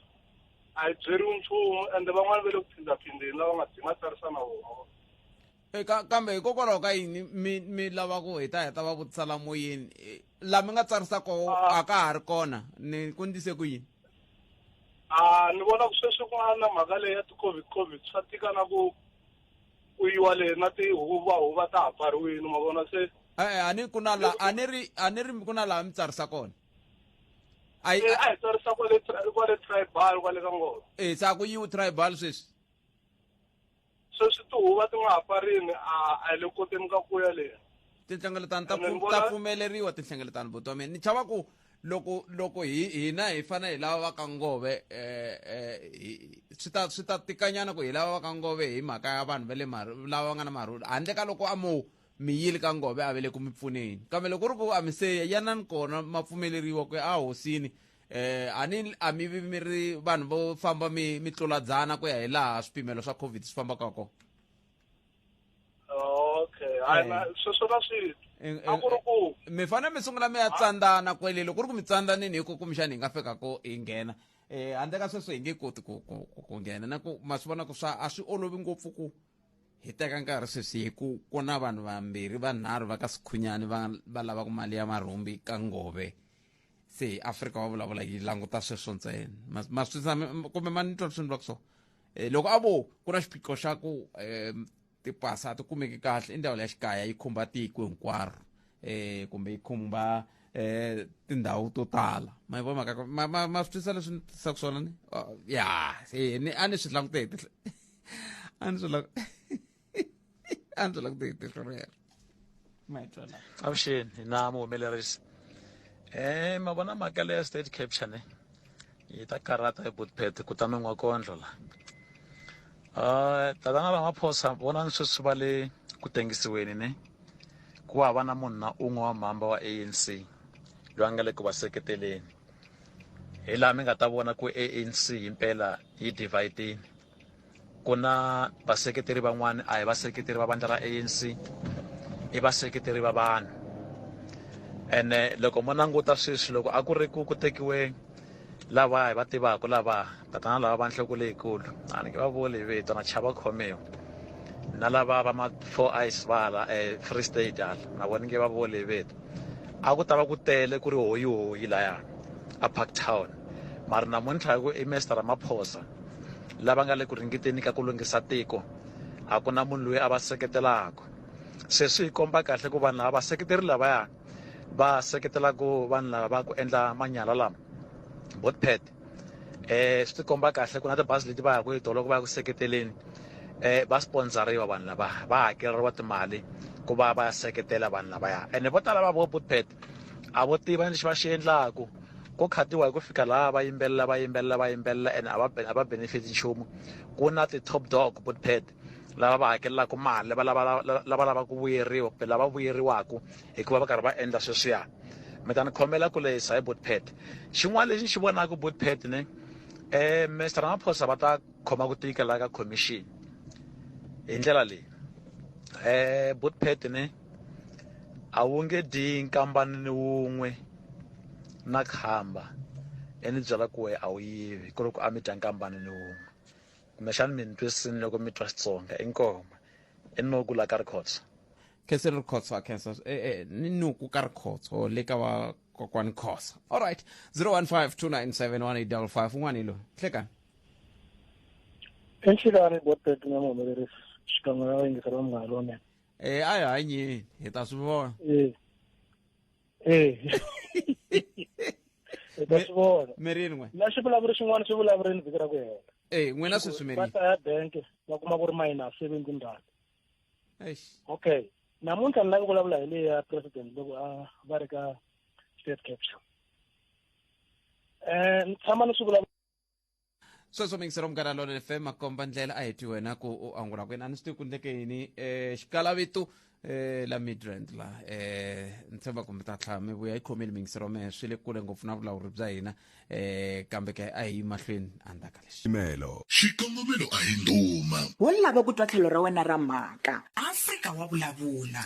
a hi byeriwi nchumu ende van'wani va le ku phindhaphindheni lava nga hi nga tsarisa na vona. Eka kambe hikokwalaho ka yini mi mi lava ku hi ta heta va vutisa la moyeni la mi nga tsarisa koho a ka ha ri kona ni ku ndlise ku yini? A ni vona ku sweswi ku nga na mhaka leyi ya ti-COVID COVID swa tika na ku ku yiwa le na tihuva huva ta ha pfariwile ma vona se. E-e a ni ku na la a ni ri a ni ri ku na laha mi tsarisa kona. A hi a hi tsarisa kwale kwale tribal kwale ka Ngove. E se a ku yiwi tribal sweswi? Sweswi tihuva ti nga ha pfarini a a hi le koteni ka ku ya le. Tinhlengeletano ta ta pfumeleriwa tinhlengeletano buti wa mina. Ni chava ku loko loko hi hina hi fanele hi lava va ka Ngove eh eh swi ta swi ta tikanyana ku hi lava va ka Ngove hi mhaka ya vanhu va le lava va nga na marhulu handle ka loko a mo mi yile ka Ngove a ve le ku mi pfuneni. Kambe loko ku ri ku a mi se yanani kona ma pfumeleriwa ku ya ehosini eh a ni a mi vi mi ri vanhu vo famba mi mi tlula dzana ku ya hi laha swipimelo swa COVID swi fambaka kona. Okay, hayi na sweswo na swi a ku ri ku mi fanele mi sungula mi ya tsandzana kwele loko ku ri ku mi tsandsanini hi ku kumbexani hi nga fika ko hi nghena eh handle ka sweswo hi nge koti ku ku ku nghena na ku ma swi vona ku swa a swi olovi ngopfu ku hi teka nkarhi sweswi hi ku ku na vanhu vambirhi vanharhu va ka Sikhunyani va va lavaka mali ya marhumbi ka Ngove se Afrika wa vulavula yi languta sweswo ntsena ma ma swi twisisa kumbe ma ni twa leswi ni vulaka swona. Loko a vo ku na xiphiqo xa ku um tipasa a ti kumeki kahle i ndzawulo ya xikaya yi khumba tiko hinkwaro eh kumbe yi khumba eh tindhawu to tala ma yi vona mhaka ma ma ma swi twisisa leswi ni tisaka swona ni ya se ni a ni swi langute hi tihlo a ni swi lang a ni swi langute hi tihlo rero ma yi twa la. Avuxeni hina muhumelerisi. Ma vona mhaka leya state capture ne yi ta karhata hi Bootpet ku ta n'wa kondlo la. Tatana Ramaphosa vonani sweswi va le ku tengisiweni ne ku hava na munhu na un'we wa mhamba wa ANC loyi a nga le ku va seketeleni. Hi laha mi nga ta vona ku ANC himpela yi divide-ini. Ku na vaseketeri van'wani a hi vaseketeri va vandla ra ANC i vaseketeri va vanhu ene loko mo languta sweswi loko a ku ri ku ku tekiwe lava hi va tivaka lava tatana lava va nhloko leyikulu a ni nge va vuli hi vito na chava khomiwa na lava va ma four eyes va hala Free State hala na vona ni nge va vuli hi vito a ku ta va ku tele ku ri hoyihoyi laya a Parktown mara namuntlha hi ku i Mister Ramaphosa lava nga le ku ringeteni ka ku lunghisa tiko a ku na munhu loyi a va seketelaka se swi hi komba kahle ku vanhu lava vaseketeri lavaya va seketelaka vanhu lava va ku endla manyala lama botpet eh swi tikomba kahle ku na tibazi leti va yaka hi tona loko va ya ku seketeleni eh va sponsoriwa vanhu lava va hakeleriwa timali ku va va ya seketela vanhu lavaya ene vo tala va vo botpet a vo tiva lexi va xi endlaku ko khatiwa hi ku fika laha va yimbelela va yimbelela va yimbelela ene a va a va benefit nchumu ku na ti-top dog botpet lava va hakelelaka mali lava lava lava lavaka ku vuyeriwa kumbe lava vuyeriwaka hikuva va karhi va endla sweswiya mi ta ni khomela ku lehisa hi botpet xin'wana lexi ni xi vonaka botpet ne Mr Ramaphosa va ta khoma ku tika laha ka commission hi ndlela leyi botpet ne a wu nge dyi nkambani ni wun'we. Na khamba i ni byela ku we a wu yivi ku ri ku a mi dya nkambani ni wun'we. Kumbexani mi ni twisisini loko mi twa Xitsonga. Inkomu. I Noku la ka Rikhotso. Khensile Rikhotso a khensa eh, eh, ni Nuku ka Rikhotso le ka va kokwani Khosa. All right. 015 297 1855 un'wana hi loyi. Hlekani. Enhlekani botbet na muhumelerisi xikan'we na vayingiseri va Munghana Lonene. Eh a hi hanyeni hi ta swi vona. Eh. Eh. Hi ta swi vona. Mirini n'we. Na xivulavuri xin'wana xi vulavurini vhiki ra ku hela. Eh n'wina sweswi Va mirini. ta ya bank va kuma ku ri minus 17 rand. Eish. Okay. Namuntlha ni lava ku vulavula hi leyi ya president loko a va ri ka state capture. Eh ni tshama ni swi vulavula Sweswo mingisero Munghana Lonene FM makomba ndlela a hi twi wena ku u angula kwini a ni swi tivi ku ndleke yini eh xikalavito eh la Midrand la eh ni tshemba ku mi ta tlhela mi vuya yi khomile mingisero mehe swi le kule ngopfu na vulawuri bya hina eh kambe ke a hi yi mahlweni andzhaku ka leswi Melo. Xikongomelo a hi ndhuma. Wo lava ku twa tlhelo ra wena ra mhaka. Afrika wa vulavula.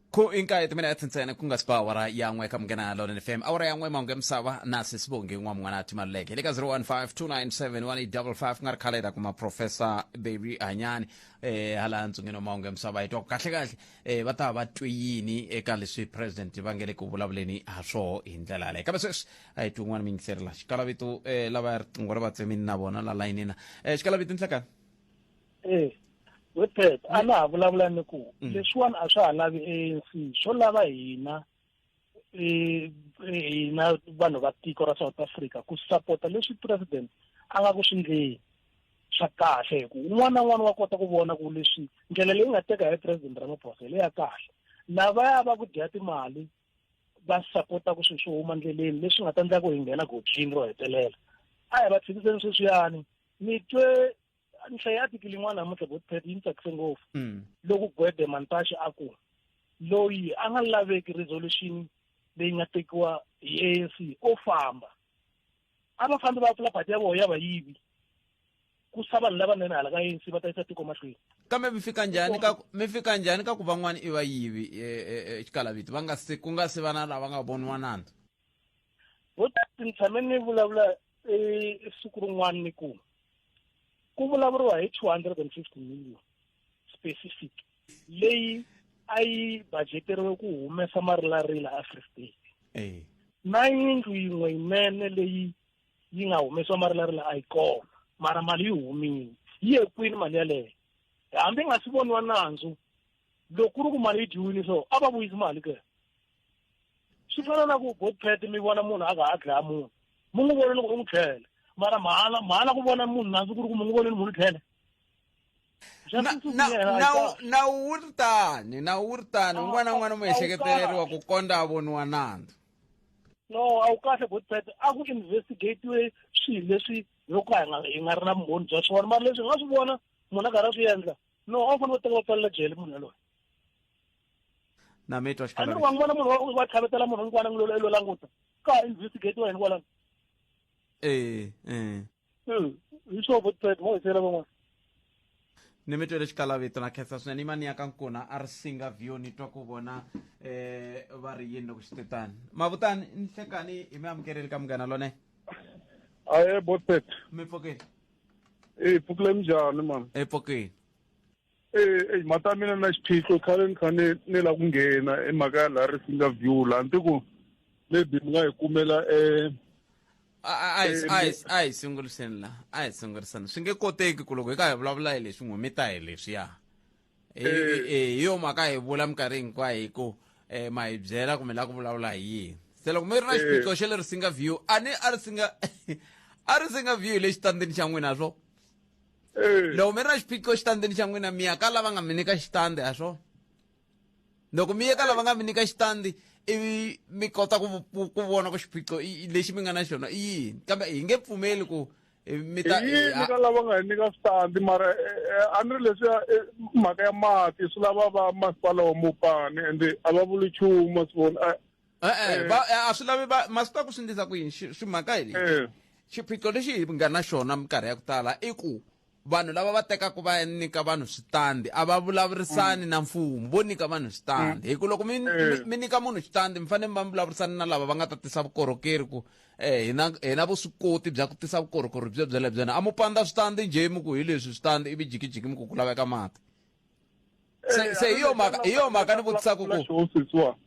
Ku i nkaye timinete ntsena ku nga si ba awara ya n'we ka Munghana Lonene FM. Awara ya n'we mahungu ya misava na Sesi Bongi n'wa mun'wana Maluleke. Hi le ka 015 297 1855 ku nga ri khale hi ta kuma Professor Baby Hanyani eh hala ntsungeni wa mahungu ya misava hi twa ku kahle kahle eh va ta va twe yini eka leswi president va nge le ku vulavuleni ha swoho hi ndlela yaleyo. Kambe sweswi a hi twi un'wana muyingiseri la xikalavito eh lava ya riqingho ri va tsemini na vona la layinini. Eh xikalavito nhlekani. Eh. Wepet a na ha vulavula ni ku leswiwani a swa ha lavi ANC swo lava hina eh hina vanhu va tiko ra South Africa ku sapota leswi president a nga ku swi ndleni swa kahle hi ku un'wana na un'wana wa kota ku vona ku leswi ndlela leyi nga teka hi president Ramaphosa hi leya kahle lavaya va ku dya timali va sapota ku swilo swo huma ndleleni leswi nga ta endla ku hi nghena gojini ro hetelela a hi va tshikiseni sweswiyani ni twe ni hlaye article yin'wana namuntlha botpet yi ni tsakise ngopfu loko Gwede Mantashe a ku loyi a nga laveki resolution leyi nga tekiwa hi ANC o famba a va fambi va pfula phati ya vona ya vayivi ku sa vanhu lavanene hala ka ANC va ta yisa tiko mahlweni. Kambe mi fika njhani ka mi fika njhani ka ku van'wana i vayivi xikalavito va nga se ku nga se va na lava nga voniwa nandzu? Botpet ni tshame ni vulavula siku rin'wana ni ku ku vulavuriwa hi 250 million specific leyi a yi budgeteriwe ku humesa marilarila a Free State. Na yindlu yin'we yinene leyi yi nga humesiwa marilarila a yi kona mara mali yi humile yi ye kwini mali yaleyo hambi nga si voniwa nandzu loko ku ri ku mali yi dyiwile so a va vuyisi mali ke swi fana na ku botpet mi vona munhu a ka a dlaya munhu mi n'wi vone loko u n'wi tlhela mara mahala mahala ku vona munhu nandzu ku ri ku mi n'wi vonile munhu tlhela Nawu wu ri tani nawu wu ri tani un'wana na un'wana mu ehleketeleriwa ku konda a voniwa nandzu. No a wu kahle botpet a ku investigatiwe swilo leswi loko hi nga hi nga ri na vumbhoni bya swona mara leswi hi nga swi vona munhu a karhi a swi endla no a wu fanele u teka va pfalela jele munhu yaloye. Na mi twa A ni ri wa n'wi vona munhu wa tlhavetela munhu hinkwana n'wi lo languta ka ha investigatiwa yini kwalano. Eh eh. Hi swo botpet mo hisela van'wana. Ni mi twele xikalavito na khensa swinene imani ya ka nkuna a ri singa view ni twa ku vona eh va ri yini loko xi te tani mavutani ni hlekani hi mi amukerile ka Munghana Lonene. Aye botpet. Mi pfukile? Eh pfukile minjhani man? E pfukile. Eh eh mhaka mina na xiphiqo khale ni kha ni ni lava ku nghena i mhaka ya laha Risinga View laha ni ku maybe mi nga hi kumela eh a hi sunguriseni la a hi sunguriseni swi nge koteki ku loko hi ka hi vulavula hi leswi n'we mi ta hi leswiya hi yo mhaka hi vula minkarhi hinkwayo hi ku um ma hi byela kumbe la ku vulavula hi yini se loko mi ri na xiphiqo xa le Risinga View a ni a Risinga a Risinga View hi le xitandini xa n'wina swo loko mi ri na xiphiqo xitandini xa n'wina mi ya ka lava nga mi nyika xitandi a swo loko mi ye ka lava nga mi nyika xitandi ivi mi kota ku ku vona ku xiphiqo lexi mi nga na xona i yini kambe hi nge pfumeli ku mi ta hi yini ka lava nga hi nyika switandi mara a ni ri leswiya mhaka ya mati swi lava va masipala wa Mopani ende a va vuli nchumu ma swi vona. E-e va a swi lavi va ma swi tiva ku swi endlisa ku yini swi mhaka hi leyi xiphiqo lexi hi nga na xona minkarhi ya ku tala i ku Vanhu lava va tekaka va nyika vanhu switandi a va vulavurisani na mfumo, vo nyika vanhu switandi. Hi ku loko mi mi nyika munhu xitandi, mi fanele mi va mi vulavurisana na lava va nga ta tisa vukorhokeri ku hina hi na vuswikoti bya ku tisa vukorhokeri byo byelebyo na. A mu panda switandi njhe mi ku hi leswi switandi, ivi jikijiki mi ku ku laveka mati. Se hi yo mhaka, hi yo mhaka ni vutisaka ku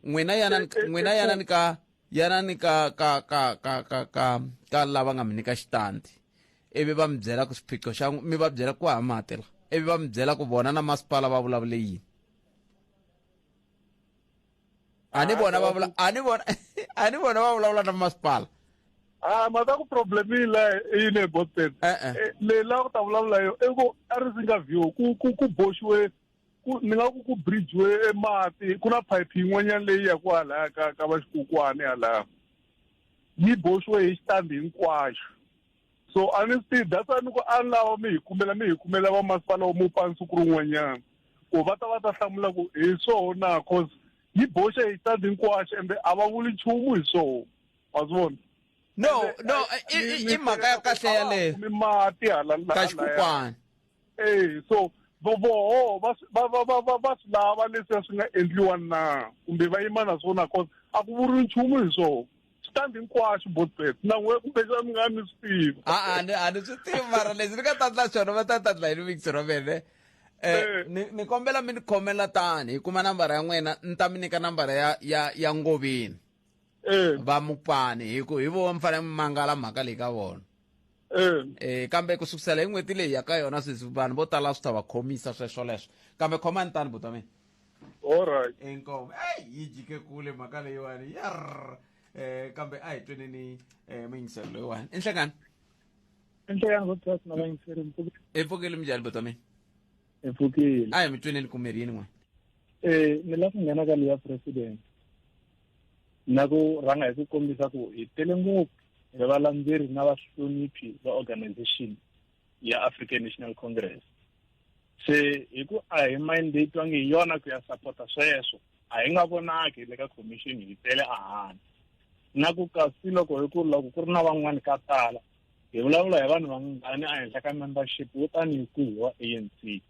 n'wina yanani, n'wina yanani ka, yanani ka ka ka ka ka ka ka lava nga mi nyika xitandi, ivi va mi byela ku xiphiqo xa mi va byela ku ha mati la, ivi va mi byela ku vona na masipala va vulavule yini. A ni vona va vula, a ni vona, a ni vona va vulavula na masipala. Ah, mhaka ku problem yi la yi le Boston. Leyi la ku ta vulavula yo i ku a ri singa view ku ku ku boxiwe ku ni nga ku ku bridgiwe mati, ku na pipe yin'wanyana leyi ya ku halaya ka ka va xikukwani halaya, yi boxiwe hi xitandi hinkwaxo. So a ni swi tivi, that's why ni ku a ni lava mi hi kumela, mi hi kumela va masipala wa Mopani siku rin'wanyana ku va ta va ta hlamula ku hi swona, cause yi boxe hi xitandi hinkwaxo ende a va vuli nchumu hi swona. Wa swi vona? No, no, i mhaka ya kahle yaleyo. Mi mati hala la ka xikukwani. So voho va va va va va va swi lava leswiya swi nga endliwa na, kumbe va yima na swona, cause a ku vuriwi nchumu hi swona. Xitandi hinkwaxo Botbet na n'we kumbexana mi nga mi swi tivi. A a ni a ni swi tivi, mara leswi ni nga ta ndla swona va ta ta ndla hi mixer wa mina. Ni kombela mi ni khomela tani hi kuma nambara ya n'wina, ni ta mi nyika nambara ya ya ya Ngoveni. Va Mupani, hi ku hi vo mi fanele mi mangala mhaka leyi ka vona. Kambe ku sukusela hi n'hweti leyi ya ka yona sweswi vanhu vo tala swi ta va khomisa sweswo leswo. Kambe khomani tani buti wa mina. All right. Inkomu. Ey, yi jike kule mhaka leyiwani. Yarr. Kambe a hi tweneni muyingiseri loyiwani. I nhlekani? I nhlekani vo trust na vayingiseri, mi pfukile? I pfukile minjhani buti wa mina? Hi pfukile. A hi mi tweneni ku miri yini n'wana? Ni lava ku nghena ka leya president. Na ku rhanga hi ku kombisa ku hi tele ngopfu hi valandzeri na vahloniphi va organization ya African National Congress. Se hi ku a hi mandate wa nge hi yona ku ya sapota sweswo, a hi nga vonaki le ka commission hi tele a handle. Na ku kasi loko hi ku loko ku ri na van'wani ka tala, hi vulavula hi vanhu vangani ehenhla ka membership wo tanihi kwihi wa ANC.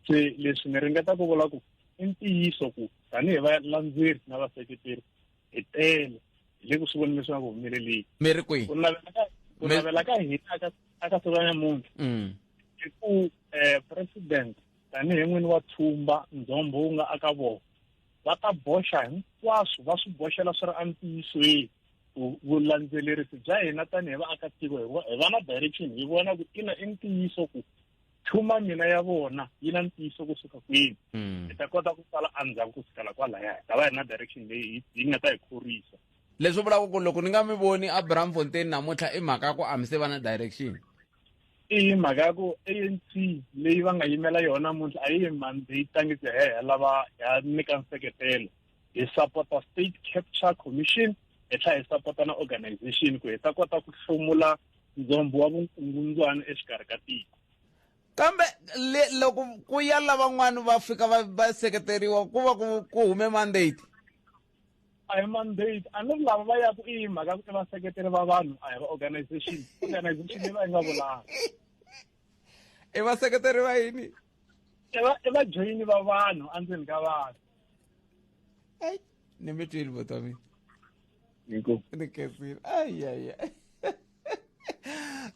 Se leswi ni ringeta ku vula ku i ntiyiso ku tanihi valandzeri na vaseketeri hi tele, hi le ku swi voneni leswi nga ku humeleleni. Mi ri kwihi? Ku navela ka, ku navela ka hina aka siku ra namuntlha i ku president tanihi n'wini wa thumba ndzhombo wu nga aka vona, va ta boxa hinkwaswo, va swi boxela swi ri entiyisweni. Vulandzelerisi bya hina tanihi vaakatiko hi va na direction, hi vona ku ina i ntiyiso ku thuma mina ya vona yi na ntiyiso kusuka kwini. Hi ta kota ku sala endzhaku ku sukela kwalaya, hi ta va hi na direction leyi yi nga ta hi khorwisa. Leswi vulaka ku loko ni nga mi voni a Braamfontein namuntlha i mhaka ya ku a mi se va na direction? I mhaka ya ku ANC leyi va nga yimela yona namuntlha a yi mandate ku he lava ya nyika nseketelo. Hi support-a State Capture Commission, hi tlhela hi support-a na organization ku hi ta kota ku hlomula ndzhombo wa vukungundzwana exikarhi ka tiko. Kambe loko ku ya lavan'wana va fika va seketeriwa ku va ku hume mandate? A hi mandate, a ni ri lava va yaku i mhaka ku i vaseketeri va vanhu, a hi va organization. Organization leyi va yi nga vulanga. I vaseketeri va yini? I vajoyini va vanhu endzeni ka vanhu. Ai, ni mi twile buti wa mina. Inkomu. Ni khensile. Ai, ai, ai.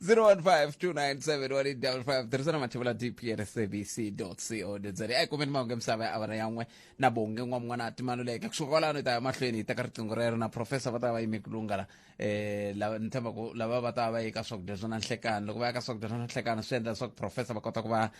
Zero one five two nine seven one eight double five. Tirhisana mathevula D P N S A B C dot C O dot Z A. A hi kumeni mahungu ya misava ya awara ya n'we na Bongi N'wam'wana Timaluleke. Kusuka kwalano hi ta ya mahlweni hi teka riqingho rero na professor va ta va yime ku lungha la. Lava ni tshemba ku lava va ta va ye ka swakudya swa na nhlekani. Loko va ya ka swakudya swa na nhlekani swi endla leswaku professor va kota ku va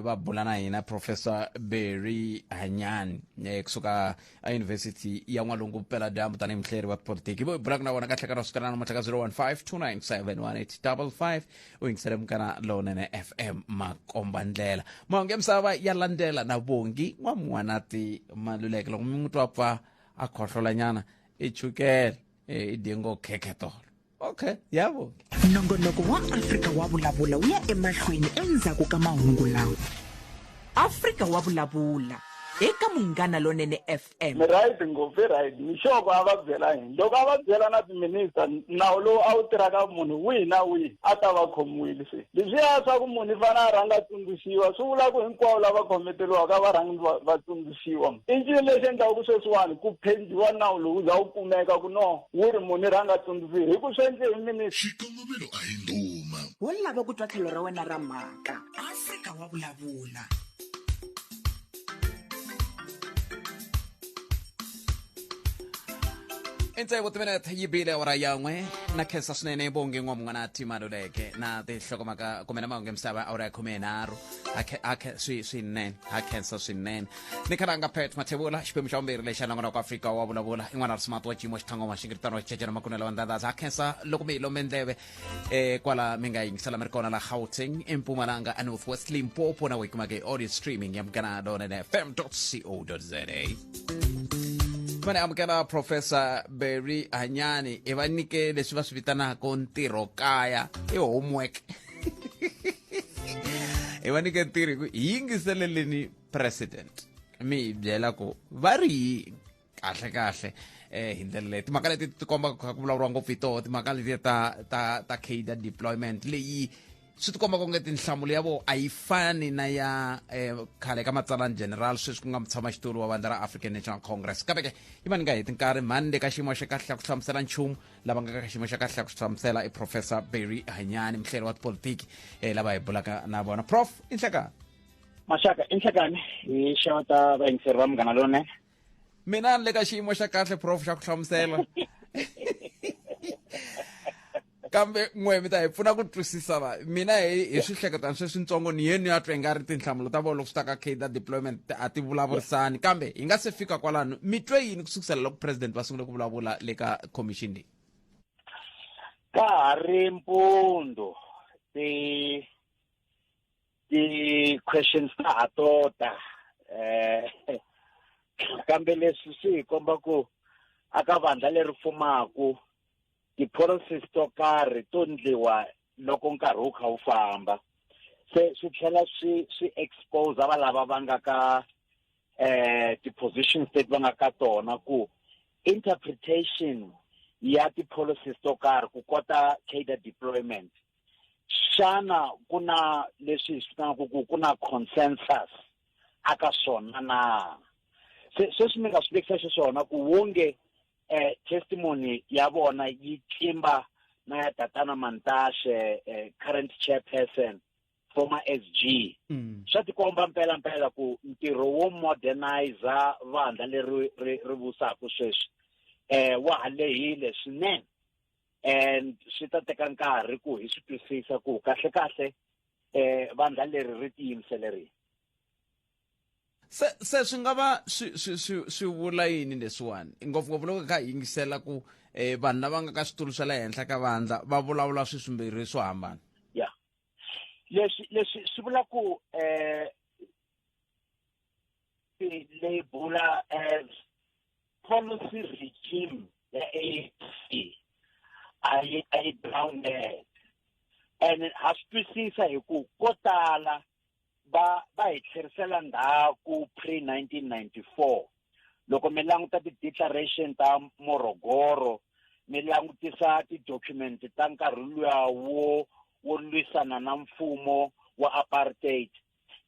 va bula na hina Professor Barry Hanyani kusuka a University ya N'walungu Vupeladyambu tanihi muhleri wa tipolitiki. Hi vo hi bulaka na vona kahle ka ra siku ra namuntlha ka zero one five two nine seven one eight double five. U yingisele Munghana Lowunene FM makomba ndlela. Mahungu ya misava ya landzela na Bongi N'wamun'wanati Maluleke. Loko mi n'wi twa pfa a khohlolanyana i chukele, i dye ngo khekhetolo. Okay, yabo. Nongonoko wa Afrika wa vulavula wu ya emahlweni endzhaku ka mahungu lawa. Afrika wa vulavula. Eka Munghana Lonene FM. Mi right ngopfu i right ni sure ku a va byela yini loko a va byela na timinista nawu lowu a wu tirha ka munhu wihi na wihi a ta va khomiwile se leswiya swa ku munhu i fanele a rhanga a tsundzuxiwa swi vula ku hinkwavo lava khometeriwaka va rhangi va tsundzuxiwa i ncini lexi endlaka ku sweswiwani ku phenjiwa nawu lowu wu za wu kumeka ku no wu ri munhu i rhanga a tsundzuxiwa hi ku swi endle hi minista Xikongomelo a hi ndhuma. Wo lava ku twa tlhelo ra wena ra mhaka. Afrika wa vulavula. I tsevu timinete yi bile awara yan'we na khensa swinene bonge n'wamun'wana timaluleke na tinhlokomhaka kumbe na mahungu ya misava awara ya khumenharhu swi swinene ha khensa swinene ni khalanga pet mathebula xiphemu xa vumbirhi lexi nongonoko afrika wa vulavula i n'wana ri smart wa xiyimo xithangoma xingiritano xicecela makunelo wa ndandhaza ha khensa loko mi hi lombe ndleve eh kwala mi nga yingisela mi ri kona la gauteng empumalanga enorth west limpopo na wikumaka hi audio streaming ya munghana lonene fm co za vane amukela professor berry hanyani i va nyike leswi va swi vitanaka ntirho kaya i homework hi va nyike ntirho hi ku hi yingiseleleni president mi hi byela ku va ri yini kahle kahle eh hi ndlela leyi timhaka leti ti komba ku kha ku vulavuriwa ngopfu hi toho timhaka letiya ta ta ta cadre deployment leyi swi tikomba ku nge tinhlamulo ya vo a yi fani na ya eh, khale ka matsalani general sweswi ku nga mutshamaxitulu wa vandla ra african national congress kambe ke yi va ni nga heti nkarhi mhani le ka xiyimo xa kahle xa ku hlamusela nchumu lava nga ka xiyimo xa kahle xa ku hlamusela i professor barry hanyani muhleri wa tipolitiki eh, lava hi bulaka na vona prof i nhlekani maxaka i nhlekani hi xeweta vayingiseri va munghana lonene mina ni le ka xiyimo xa kahle prof xa ku hlamusela kambe n'we mi ta hi pfuna ku twisisa va mina hi hi swihleketani sweswintsongo ni yeni ya twa i nga ri tinhlamulo ta vona loko swi ta ka cadre deployment a ti vulavurisani kambe hi nga se fika kwalano mi twe yini ku sukusela loko president va sungule ku vulavula le ka commission leyi ka ha ri mpundzu ti ti-questions ta ha tota eh kambe leswi swi hi komba ku aka vandla leri fumaku ti-policies to karhi to ndliwa loko nkarhi wu kha wu famba se swi tlhela swi swi expose va lava va nga ka eh ti-positions leti va nga ka tona ku interpretation ya ti-policies to karhi ku kota cadre deployment xana ku na leswi hi swi vitanaka ku ku na consensus aka swona na se sweswi ni nga swi vekisa xiswona ku wonge eh testimony ya vona yi tlimba na ya tatana Mantashe eh, current chairperson former SG mm. swa tikomba mpela mpela ku ntirho wo modernize vandla leri ri, ri vusaka sweswi eh wa ha lehile swinene and swi ta teka nkarhi ku hi swi twisisa ku kahle kahle eh vandla leri ri tiyimiseleri se se swi nga va swi swi swi swi vula yini leswiwani ngopfungopfu loko kha hi yingisela ku eh vanhu lava nga ka switulu swa le henhla ka vandla va vulavula swi swimbirhi swo hambana ya leswi leswi swi vula ku eh label as policy regime ya ANC a yi a yi grounded and ha swi twisisa hi ku ko tala va va hi tlherisela ndzhaku pre 1994 loko mi languta ti-declaration ta morogoro mi langutisa ti-document ta nkarhi luya wo wo lwisana na mfumo wa apartheid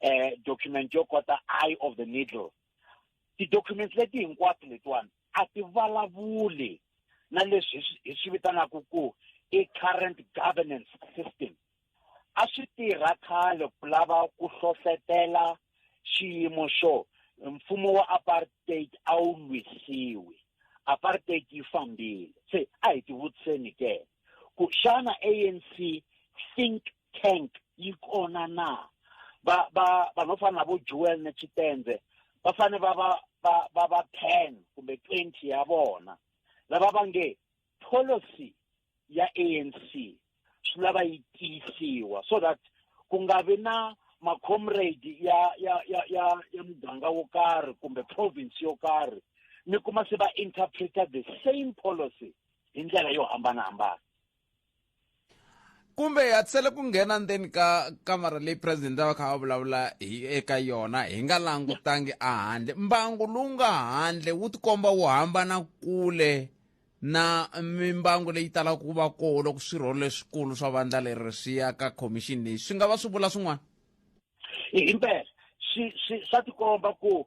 eh document yo kota eye of the needle ti-documents leti hinkwato letiwani a ti vulavuli na leswi hi swi vitanaka ku i current governance system a swi tirha khale ku lava ku hlohletela xiyimo xo mfumo wa apartheid a wu lwisiwi apartheid yi fambile se a hi tivutiseni ke ku xana ANC think tank yi kona na va va vanhu vo fana na vo Joel na Chitendze va fane va va va va va 10 kumbe 20 ya vona lava va nge policy ya ANC swi lava yi tiyisiwa so that ku nga vi na ma-comrade ya ya ya ya ya muganga wo karhi kumbe province yo karhi mi kuma se va interpreta the same policy hi ndlela yo hambanahambana. Kumbe hi hatlisele ku nghena ndzeni ka kamara leyi president a va kha va vulavula hi eka yona hi nga langutangi ehandle. Mbangu lowu nga handle wu tikomba wu hambana kule na mimbangu leyi talaka ku va koho loko swirho leswikulu swa vandla leri swi ya ka khomixini leyi swi nga va swi vula swin'wana. Himpela swi swi swa tikomba ku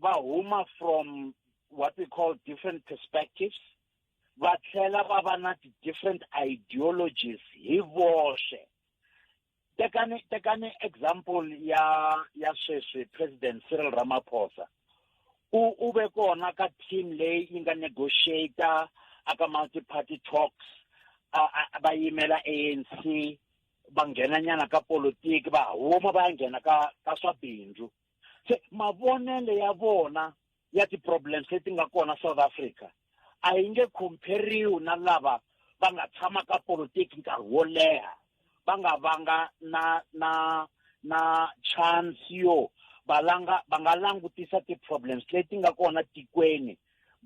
va huma from what we call different perspectives, va tlhela va va na ti-different ideologies hi voxe. Tekani example ya sweswi President Cyril Ramaphosa u ve kona ka team leyi yi nga negotiator aka multi-party talks, va yimela ANC, va nghena nyana ka politiki, va huma va ya nghena ka swa bindzu. Se mavonelo ya vona ya ti-problems leti nga kona South Africa a yi nge compariwi na lava va nga tshama ka politiki nkarhi wo leha, va nga vanga na chance yo va nga langutisa ti-problems leti nga kona tikweni,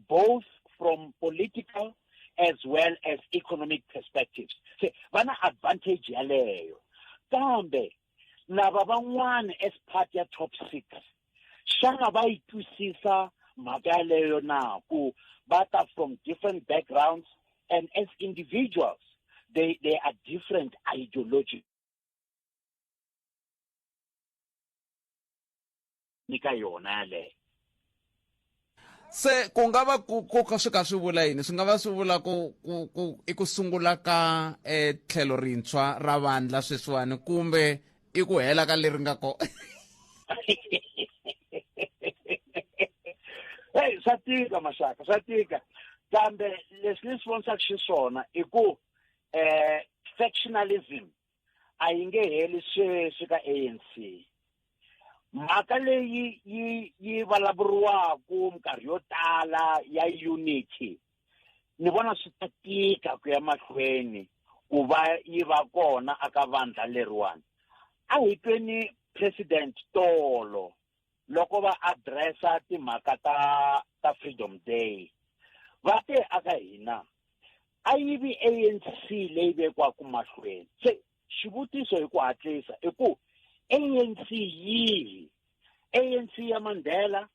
both from political as well as economic perspectives. Se va na advantage yaleyo. Kambe lava van'wana as part ya top 6, xana va yi twisisa mhaka yaleyo na ku va ta from different backgrounds and as individuals they are different ideologies nyika yona yaleyo. Se ku nga va ku ka swi ka swi vula yini? Swi nga va swi vula ku i ku sungula ka tlhelo rintshwa ra vandla sweswiwani, kumbe i ku hela ka leri nga ko? Hey, swa tika maxaka, swa tika. Kambe leswi ni swi vonisaka xiswona i ku factionalism a yi nge heli sweswi ka ANC. Mhaka leyi yi vulavuriwaka minkarhi yo tala ya unity, ni vona swi ta tika ku ya mahlweni ku va yi va kona aka vandla leriwani. A hi tweni President tolo loko va addressa timhaka ta Freedom Day, va te aka hina a yi vi ANC leyi vekiwaka mahlweni. Se xivutiso hi ku hatlisa i ku ANC yihi? ANC ya Mandela,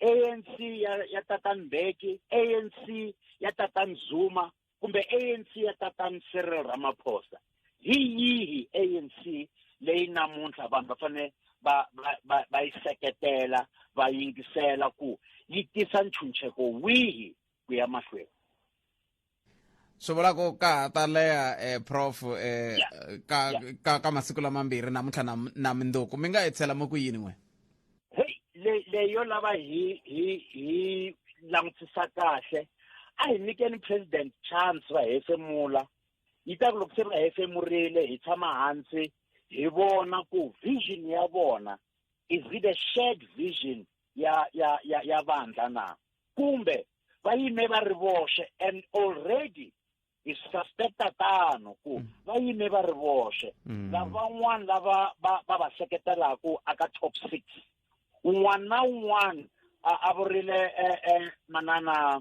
ANC ya Tatan Mbeki, ANC ya Tatan Zuma, kumbe ANC ya Tatan Cyril Ramaphosa? Hi yihi ANC leyi namuntlha vanhu va fanele va yi seketela, va yingisela ku yi tisa ntshunxeko wihi ku ya mahlweni? Swi vula ku ka ha ta leha prof ka masiku lamambirhi namuntlha na mundzuku, mi nga hi tshela mo ku yini n'we? Hey, leyi yo lava hi langutisa kahle, a hi nyikeni President chance va hefemula. Yi ta ku loko se va hefemurile hi tshama hansi hi vona ku vision ya vona is it a shared vision ya vandla na, kumbe va yime va ri voxe? And already hi suspecta tano ku va yime va ri voxe. Lava van'wana lava va seketelaka aka top 6, un'wana na un'wana a vurile manana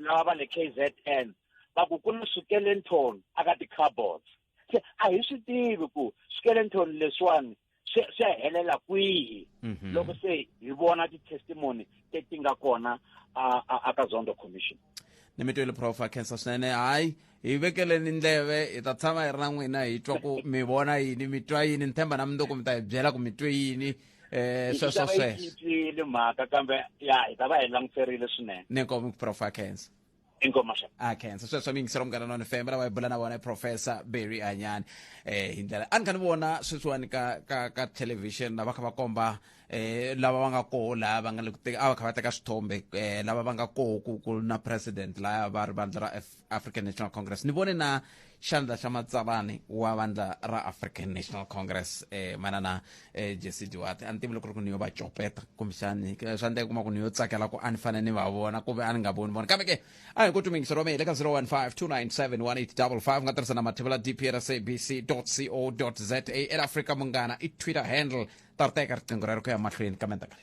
lava va le KZN va ku ku na skeleton aka ti-cupboards. Se a hi swi tivi ku skeleton leswiwani swi ya helela kwihi loko se hi vona ti-testimony leti nga kona a ka Zondo Commission. Ni mi twile prof, a khensa swinene. Hayi, hi vekeleni ndleve, hi ta tshama hi ri na n'wina hi twa ku mi vona yini, mi twa yini. Ni tshemba na mundzuku mi ta hi byela ku mi twe yini. Sweswo sweswo cincile mhaka, kambe ya hi ta va hi languserile swinene. Ni nkomi prof, a khensa. Inkomu maxaka. A khensa. Sweswo mi yingisela Munghana Lowunene FM, lava hi bula na vona Professor Barry Hanyane. Hi ndlela a ni kha ni vona sweswiwani ka television lava kha va komba lava va nga koho laha va nga le ku teka, a va kha va teka swithombe lava va nga koho ku na president laya va ri vandla ra African National Congress. Ni vone na xandla xa matsalani wa vandla ra African National Congress manana Jesse Duarte. A ni tivi loko ri ku ni yo va copeta kumbexani swa endleka kuma ku ni yo tsakela ku a ni fanele ni va vona kumbe a ni nga voni vona, kambe ke a hi ku tumingisa rome le ka 015 297 1855. Nga tirhisa na mathevula dp ra sabc co za at Africa Munghana i Twitter handle. Ta ri teka riqingho rero ku ya mahlweni ka mendaka.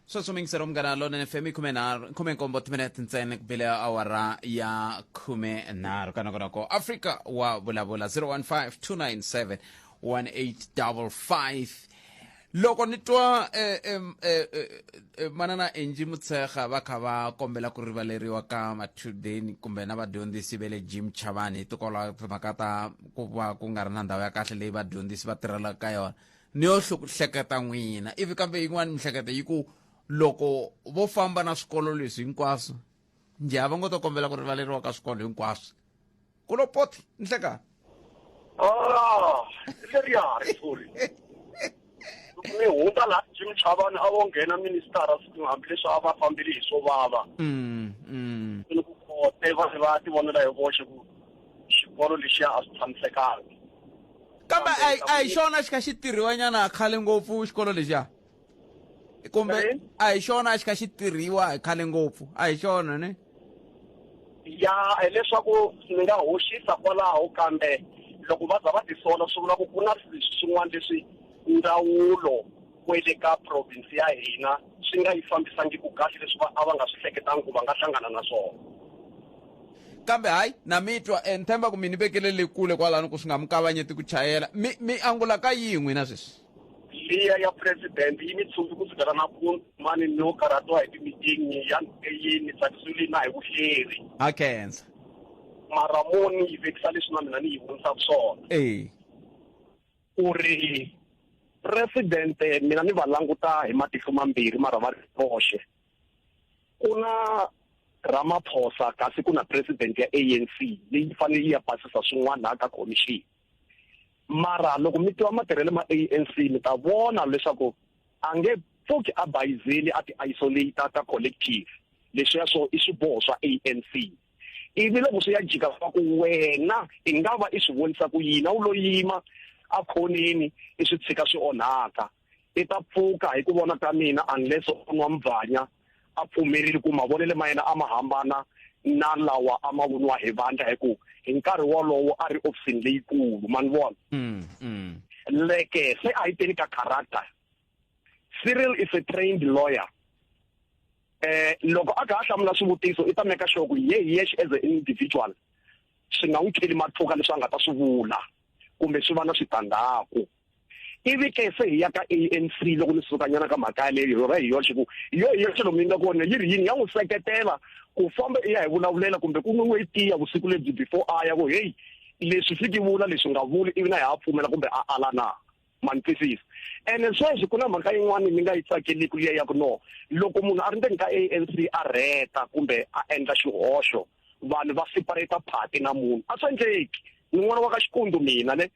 Sweswo mingisero Munghana Lonene FM, i khumenharhu khumenkombo timinete ntsena ku bile awara ya 13 ka nongonoko Afrika wa Vulavula, 015 297 1855. Loko ni twa eh, eh, eh, eh, eh, manana Angie Motshekga va kha va kombela ku rivaleriwa ka machudeni kumbe na vadyondzisi va le Jim Chavani hi tikwalaho timhaka ta ku va ku nga ri na ndhawu ya kahle leyi vadyondzisi va tirhelaka ka yona, ni yo hleketa n'wina ivi kambe yin'wana mihleketo yi ku loko vo famba na swikolo leswi hinkwaswo njhe a va ngo to kombela ku rivaleriwa ka swikolo hinkwaswo ku lo poti nhlekani. Ah, leriya ri sorry. Ni hundza laha Jim Chavani a vo nghena ministara siku hambileswi a va fambile hi swo vava. Ni ku khote va va tivonela hi voxe ku xikolo lexiya a swi tshamisekanga. Kambe a hi xona xi kha xi tirhiwa nyana khale ngopfu xikolo lexiya, kumbe a hi xona a xi kha xi tirhiwa hi khale ngopfu, a hi xona ne? Ya, hileswaku ni nga hoxisa kwalaho, kambe loko va za va tisola swi vula ku ku na swin'wana leswi ndzawulo kwele ka province ya hina swi nga yi fambisangiku kahle leswi va a va nga swi hleketangi ku va nga hlangana na swona. Kambe hayi, na mi twa, ni tshemba ku mi ni vekele le kule kwalano ku swi nga mi kavanyeti ku chayela. Mi angula ka yihi n'wina sweswi? Liya ya president yi ni tshumbi ku sukela nampundzu mani no karhatiwa hi ti-meeting ya yi ni tsakisiwile na hi vuhleri. Ha khensa. Mara mo ni yi vekisa leswi na mina ni yi vonisaka swona. Ku ri president mina ni va languta hi matihlo mambirhi mara va ri voxe. Ku na Ramaphosa kasi ku na president ya ANC leyi fanele yi ya pasisa swin'wana laha ka commission. Mara loko mi tiva matirhelo ma ANC mi ta vona leswaku a nge pfuki a bayizeli a ti isolate ka collective. Leswiya swo i swiboho swa ANC. Ivi loko swi ya jika swa ku wena i nga va i swi vonisa ku yini, a wu lo yima a khoneni i swi tshika swi onhaka. I ta pfuka hi ku vona ka mina unless o nwa mubvanya a pfumerile ku mavonelo ma yena a ma hambana na lawa a ma voniwa hi vandla, hi ku hi nkarhi wolowo a ri ofisini leyikulu, ma ni vona? Leke se a yi teni ka character. Cyril is a trained lawyer. Loko a kha a hlamula swivutiso i ta make sure ku ye hi yexe as an individual swi nga n'wi tlheli matluka leswi a nga ta swi vula kumbe swi va na switandzhaku. Ivi ke se hi ya ka ANC loko ni sukanyana ka mhaka yaleyo, yona hi yoxe ku yo hi yoxe lomu yi nga kona yi ri yini, ya n'wi seketela ku famba i ya hi vulavulela kumbe ku n'wi wetiya vusiku lebyi before a ya ku hey leswi fiki vula leswi nga vuli, ivi na ya pfumela kumbe a ala na. Ma ni twisisa? Ene sweswi ku na mhaka yin'wana ni nga yi tsakeliki liya ya ku no loko munhu a ri ndzeni ka ANC a rheta kumbe a endla xihoxo vanhu va separate party na munhu, a swi endleki. Ni n'wana wa ka Xikundu mina ne,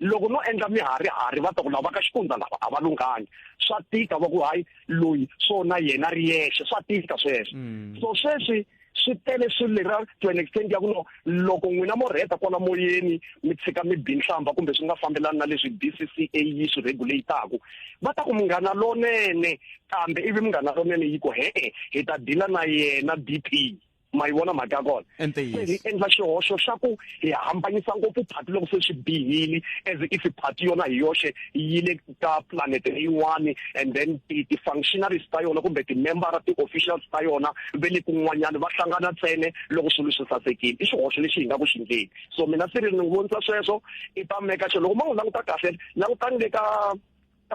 loko no endla miharihari va ta ku lava ka Xikundza lava a va lunghangi, swa tika va ku hayi loyi swona yena ri yexe, swa tika sweswo. So sweswi swi tele swilo leriya to an extent ya ku no loko n'wina mo rheta kwala moyeni mi tshika mi bi nhlamba kumbe swi nga fambelani na leswi BCCA yi swi regulate-aku, va ta ku munghana lonene, kambe ivi munghana lonene yi ku he-e hi ta deal-a na yena DP. Ma yi vona mhaka ya kona? Se hi endla xihoxo xa ku hi hambanyisa ngopfu phati loko se swi bihile, as if phati yona hi yoxe yi le ka planet leyin'wani, and then ti-functionaries ta yona kumbe ti-membera, ti-officials ta yona ve le kun'wanyana, va hlangana ntsena loko swilo swi sasekile. I xihoxo lexi hi nga ku xi endleni. So mina se ri ni n'wi vonisa sweswo, i ta make sure loko ma n'wi languta kahle, langutani le ka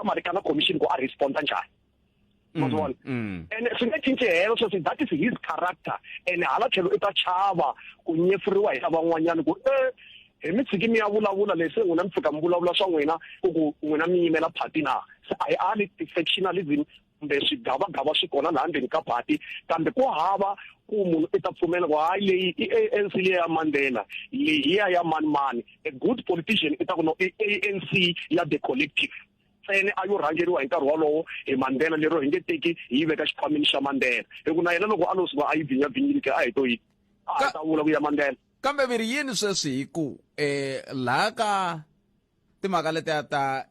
Marikana Commission ku a responda njhani. Ma swi vona? Ene swi nge cinci helo sweswi, that is his character. Ene hala tlhelo i ta chava ku nyefuriwa hi lavan'wanyana ku hi mi tshiki mi ya vulavula leswi n'wina mi pfuka mi vulavula swa n'wina ku ku n'wina mi yimela party na. Se a hi ali ti-factionalism kumbe swigavagava swi kona laha ndzeni ka party, kambe ku hava ku munhu i ta pfumela ku hayi leyi i ANC liya ya Mandela, leyi hi ya ya mani mani. A good politician i ta ku no i ANC ya the collective ntsena, a yo rhangeriwa hi nkarhi wolowo hi Mandela, lero hi nge teki hi yi veka xikhwameni xa Mandela, hi ku na yena loko a lo suka a yi bvinyabvinyile ke a hi to yi a ta vula ku ya Mandela. Kambe mi ri yini sweswi hi ku laha ka timhaka letiya ta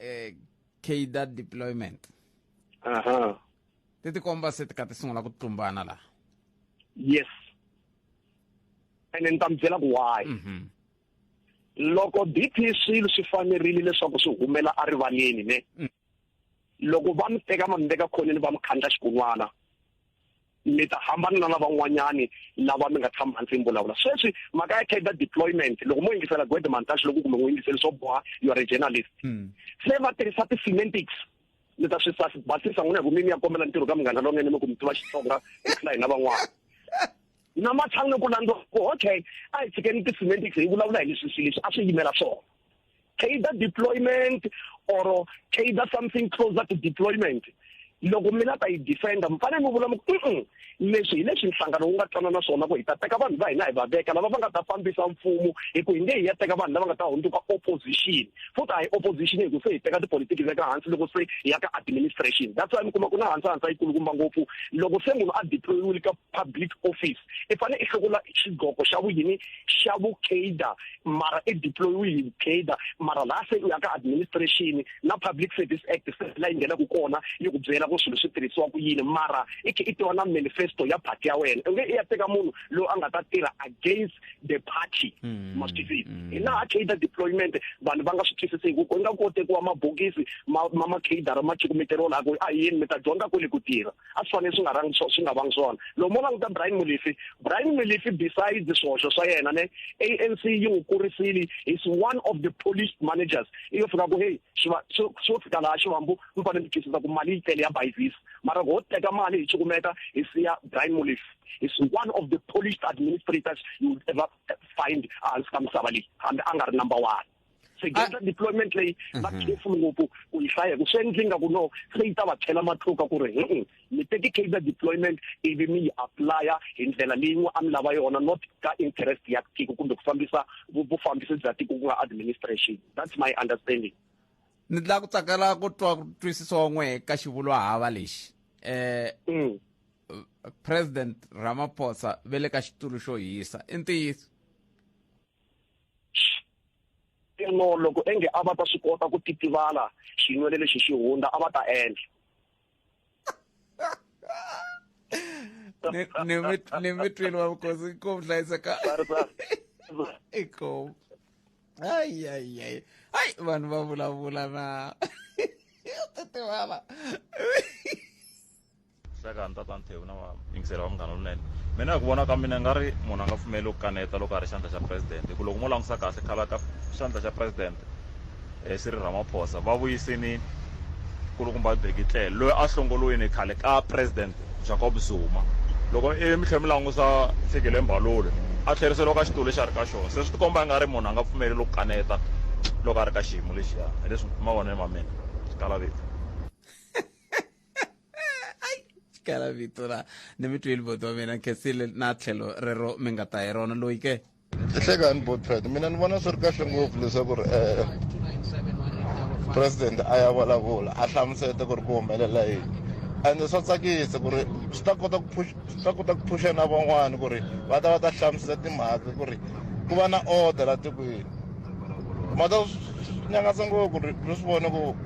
cadre deployment? Ti tikomba se ti kha ti sungula ku tlumbana laha. Yes. Ene ni ta mi byela ku why. Loko DP swilo swi fanerile leswaku swi humela erivaleni ne. Loko va mi teka va mi veka khoneni va mi khandla xikun'wana, mi ta hambana na lavan'wanyani lava mi nga tshama hansi mi vulavula. Sweswi mhaka ya cadre deployment, loko mo yingisela Gwede Mantashe loko kumbe n'wi yingiseli swo boha, you are a journalist. Se va tirhisa ti-semantics. Ni ta swi basisa n'wina hi ku mi mi ya kombela ntirho ka Munghana Lonene, mi ku mi tiva Xitsonga ku tlula hina van'wana. Na matshan'wini ku landziwa ku okay, a hi tshikeni ti-semantics hi vulavula hi leswi swilo leswi a swi yimela swona. Cadre deployment or cadre something closer to deployment, loko mi la ta yi defender mi fanele mi vula mi ku leswi hi leswi nhlangano wu nga twanana swona ku hi ta teka vanhu va hina hi va veka lava va nga ta fambisa mfumo, hi ku hi nge hi ya teka vanhu lava nga ta hundzuka opposition. Futhi a hi opposition hi ku se hi teka tipolitiki veka hansi loko se hi ya ka administration. That's why mi kuma ku na hansi hansi a yi kulukumba ngopfu. Loko se munhu a deployiwile ka public office, i fanele i hlekula xigqoko xa vuyini xa vucadre, mara i deployiwile hi cadre, mara laha se u ya ka administration na Public Service Act se la yi nghenaka kona yi ku byela ku swilo swi tirhisiwa ku yini, mara i khe i tiva na manifesto ya party ya wena. U nge i ya teka munhu loyi a nga ta tirha against the party. Ma swi twisisa? Hi laha cadre deployment vanhu va nga swi twisiseki ku nga ku tekiwa mabokisi ma ma ma cadre ma cukumeteriwa laha ku a yini mi ta dyondza kwele ku tirha. A swi fanele swi nga rangi swi nga vangi swona. Loko mo languta Brian Molefe, Brian Molefe besides swihoxo swa yena ne, ANC yi n'wi kurisile, is one of the polished managers. I yo fika ku hey, swo fika laha Xivambu mi fanele mi twisisa ku mali yi tele ya bayizisa, mara ho teka mali hi cukumeta hi siya. Brian Molefe is one of the polished administrators you would ever find ehansi ka misava leyi, hambi a nga ri number one. Se gender deployment leyi va careful ngopfu ku yi hlaya, ku swi endli nga ku no se yi ta va chela matluka ku ri mi teki cadre deployment ivi mi yi applya hi ndlela leyi n'wi a mi lava yona, not ka interest ya tiko kumbe ku fambisa vufambisi bya tiko ku nga administration. That's my understanding. Ni tla ku tsakela ku twa ku twisisa wa n'we ka xivulwa hava lexi. President Ramaphosa ve le ka xitulu xo hisa, i ntiyiso? No, loko enge a va ta swi kota ku titivala xinwele lexi xi hundza, a va ta endla. Ni mi twile wa vukosi ko hlayiseka inkomu. Ai ai ai ai, vanhu va vulavula na titivala. Hlekani tata Nthewu na vayingiseri va Munghana Lonene. Mina hi ku vona ka mina nga ri munhu a nga pfumeli ku kaneta loko a ri xandla xa president, hi ku loko mo langusa kahle khale ka xandla xa president Cyril Ramaphosa va vuyisini kulukumba Bheki Cele loyi a hlongoliwini khale ka president Jacob Zuma. Loko ivi mi tlhela mi langusa Fikile Mbalula a tlheriseriwa ka xitulu lexi a ri ka xona, se swi tikomba nga ri munhu a nga pfumeli ku kaneta loko a ri ka xiyimo lexiya. Hi leswi mavonelo ma mina. Xikala vito. Xikala vito la ni mi twile boti wa mina, khensile na tlhelo rero mi nga ta hi rona loyi ke. Hlekani Botpet, mina ni vona swi ri kahle ngopfu leswaku ri president a ya vulavula a hlamusete ku ri ku humelela yini, ende swa tsakisa ku ri swi ta kota ku push, swi ta kota ku phusha na van'wani ku ri va ta va ta hlamusela timhaka ku ri ku va na order la tikweni. Ma ta swi nyangatsa ngopfu ku ri ri swi vona ku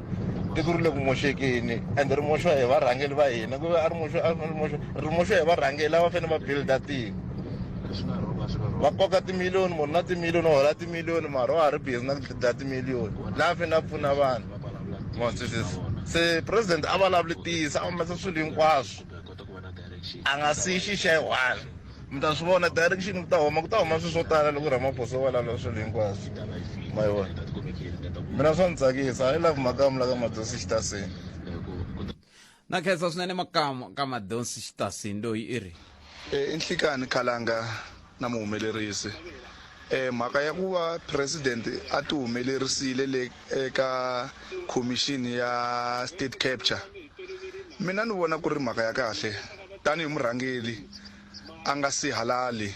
tiko ri le ku moxekeni, ende ri moxiwa hi varhangeri va hina, ku ve a ri moxiwa, a ri moxiwa, ri moxiwa hi varhangeri lava fanele va builda tiko. Va koka timiliyoni, munhu na timiliyoni, u hola timiliyoni, mara wa ha ri busy na ku dya timiliyoni laha fanele a pfuna vanhu. Ma swi twisisa? Se president a vulavuli tiyisa, a humesa swilo hinkwaswo, a nga siyi xi xa yi one. Mi ta swi vona direction ku ta huma, ku ta huma swilo swo tala loko Ramaphosa o vulavula swilo hinkwaswo. Ma yi vona? Mina swa ni tsakisa. I love Makamu la ka Madonsi Xitasini. Na khensa swinene Makamu ka Madonsi Xitasini loyi i ri. I Nhlikani Khalanga na muhumelerisi. Mhaka ya ku va president a ti humelerisile le eka commission ya state capture, mina ni vona ku ri mhaka ya kahle tanihi murhangeri a nga sihalali,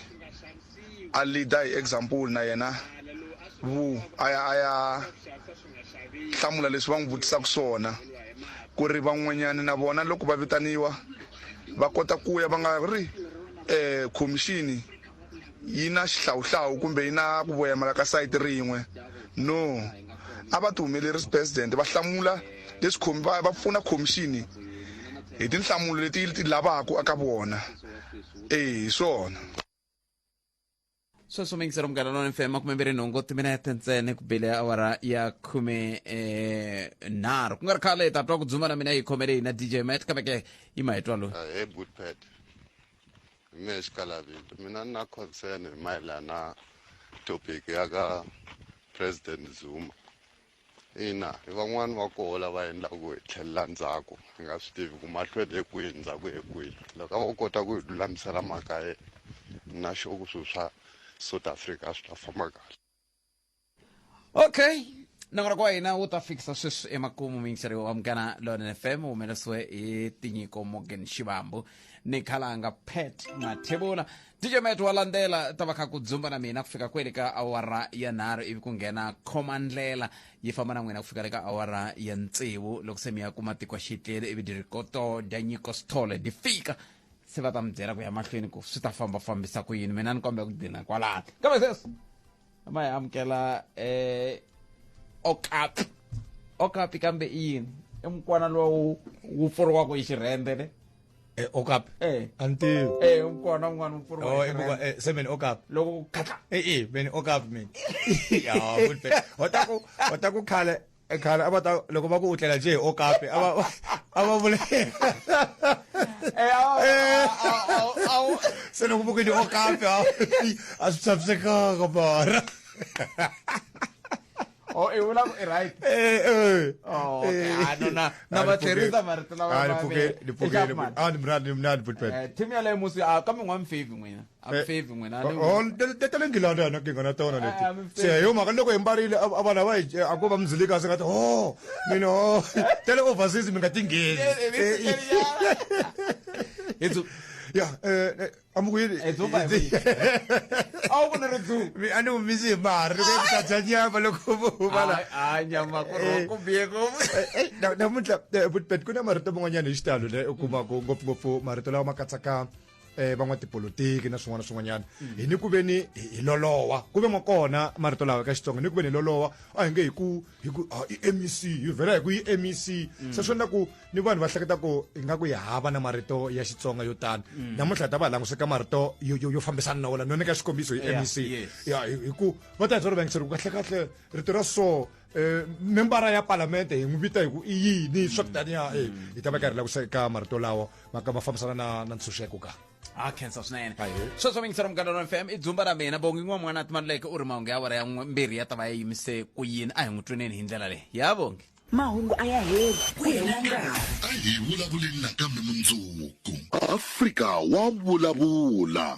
a leader hi example na yena vu a ya a ya hlamula leswi va n'wi vutisaka swona, ku ri van'wanyana na vona loko va vitaniwa va kota ku ya, va nga ri commission yi na xihlawuhlawu kumbe yi na ku voyamela ka sayiti rin'we. No, a va ti humelerisi president va hlamula leswi khomi, va, va pfuna commission hi tinhlamulo leti yi ti lavaka eka vona. Hi swona. Sweswo miyingiselo Munghana Lonene FM 28 timinete ntsena ku bile awara ya khume eh, nharhu ku nga ri khale hi ta twa ku dzuma na mina yi khomele hina DJ Matt kambe ke yi ma hi twa loyi. Hey Bootpad, hi mehe Xikalavito. Mina ni na concern hi mayelana na topic ya ka President Zuma. Ina, i van'wani va koho lava endlaka ku hi tlhelela ndzhaku hi nga swi tivi ku mahlweni hi kwihi ndzhaku hi kwihi. Loko a vo kota ku hi lulamisela mhaka ya yena ni na sure ku swilo swa South Africa a swi ta famba kahle. Okay, nongonoko wa hina wu ta fikisa sweswi emakumu. Muyingiseri wa Munghana Lonene FM wu humelerisiwe hi Tinyiko Morgan Xivambu ni Khalanga Pat Mathebula. DJ Matt wa landzela ta va kha ku dzumba na mina ku fika kwele ka awara ya nharhu, ivi ku nghena khoma ndlela yi famba na n'wina ku fika le ka awara ya tsevu loko se mi ya kuma tiko xitlele, ivi dirikoto dya Nyiko Sithole di fika se va ta mi byela ku ya mahlweni ku swi ta famba fambisa ku yini. Mina ni kombela ku dina kwalano, kambe sweswi ma hi amukela okapi. Okapi kambe i yini? I mukwana lowu wu pfuriwaka hi xirhende ne? Okapi? A ni tivi. Mukwana wun'wana wu pfuriwa Oh, hi i mukwa- xirhende. se meni okapi. Loko ku khatla. Meni okapi meni. Ya, good bet. Hota ku khale khale a va ta loko va ku u tlela njhe hi okapi a va vule se loko va ku ni okapi a swi tshamisekanga mara. Oh, i vula ku i right. Oh, okay. Ah, no, na va tlherisa marito lawa Ah, ni pfukeli, ni pfukeli. Ah, ni mnandi, ni mnandi, Bootpad. Team yaleyo musi a kambe n'wa mi favor n'wina. A mi favor n'wina. Oh, ta le Nghilandhi a na nkingha na tona leti. Ah, mi Se hi yo mhaka loko hi mbarile a vanhu a va hi a ko va muzilika se nga ti oh mina oh ta le overseas mi nga ti ngheni. Ya, a mi ku yini? Dzumba hi ku A wu ku ni ri dzu. Mi a ni humisi hi marhi loko ku ta dya nyama loko vo huma la. A nyama ku ri ku biye ngopfu. Namuntlha Bootpad ku na marito man'wanyana hi xitalo le u kumaka ngopfungopfu marito lawa ma katsaka van'watipolotiki na swin'wana swin'wanyana hi ni ku ve ni hi lolowa ku ve ma kona marito lawa eka Xitsonga ni ku ve ni lolowa a hi nge hi ku ah, i MEC hi vhela hi ku i MEC se swi endla ku ni vanhu va hleketa ku ingaku hi hava na marito ya Xitsonga yo tano. Namuntlha hi ta va hi languse ka marito yo fambisana na wona no nyika xikombiso hi MEC. Ya hi ku va ta hi byela vayingiseri ku kahle kahle rito ra so membara ya palamente hi n'wi vita hi ku i yini swa ku taniya hi ta va karhi languse eka marito lawa ma ka ma fambisana na ntshunxeko ka. A khensa swinene. Sweswo mingisero Munghana Lonene FM i dzumba ra mina Bongi n'wan'wana Timaluleke u ri mahungu ya awara ya n'we mbirhi ya ta va ya yimise ku yini. A hi n'wi tweneni hi ndlela leyi ya Bongi. Mahungu a ya heli ku hela nkarhi. A hi vulavuleni nakambe mundzuku. Afrika wa vulavula.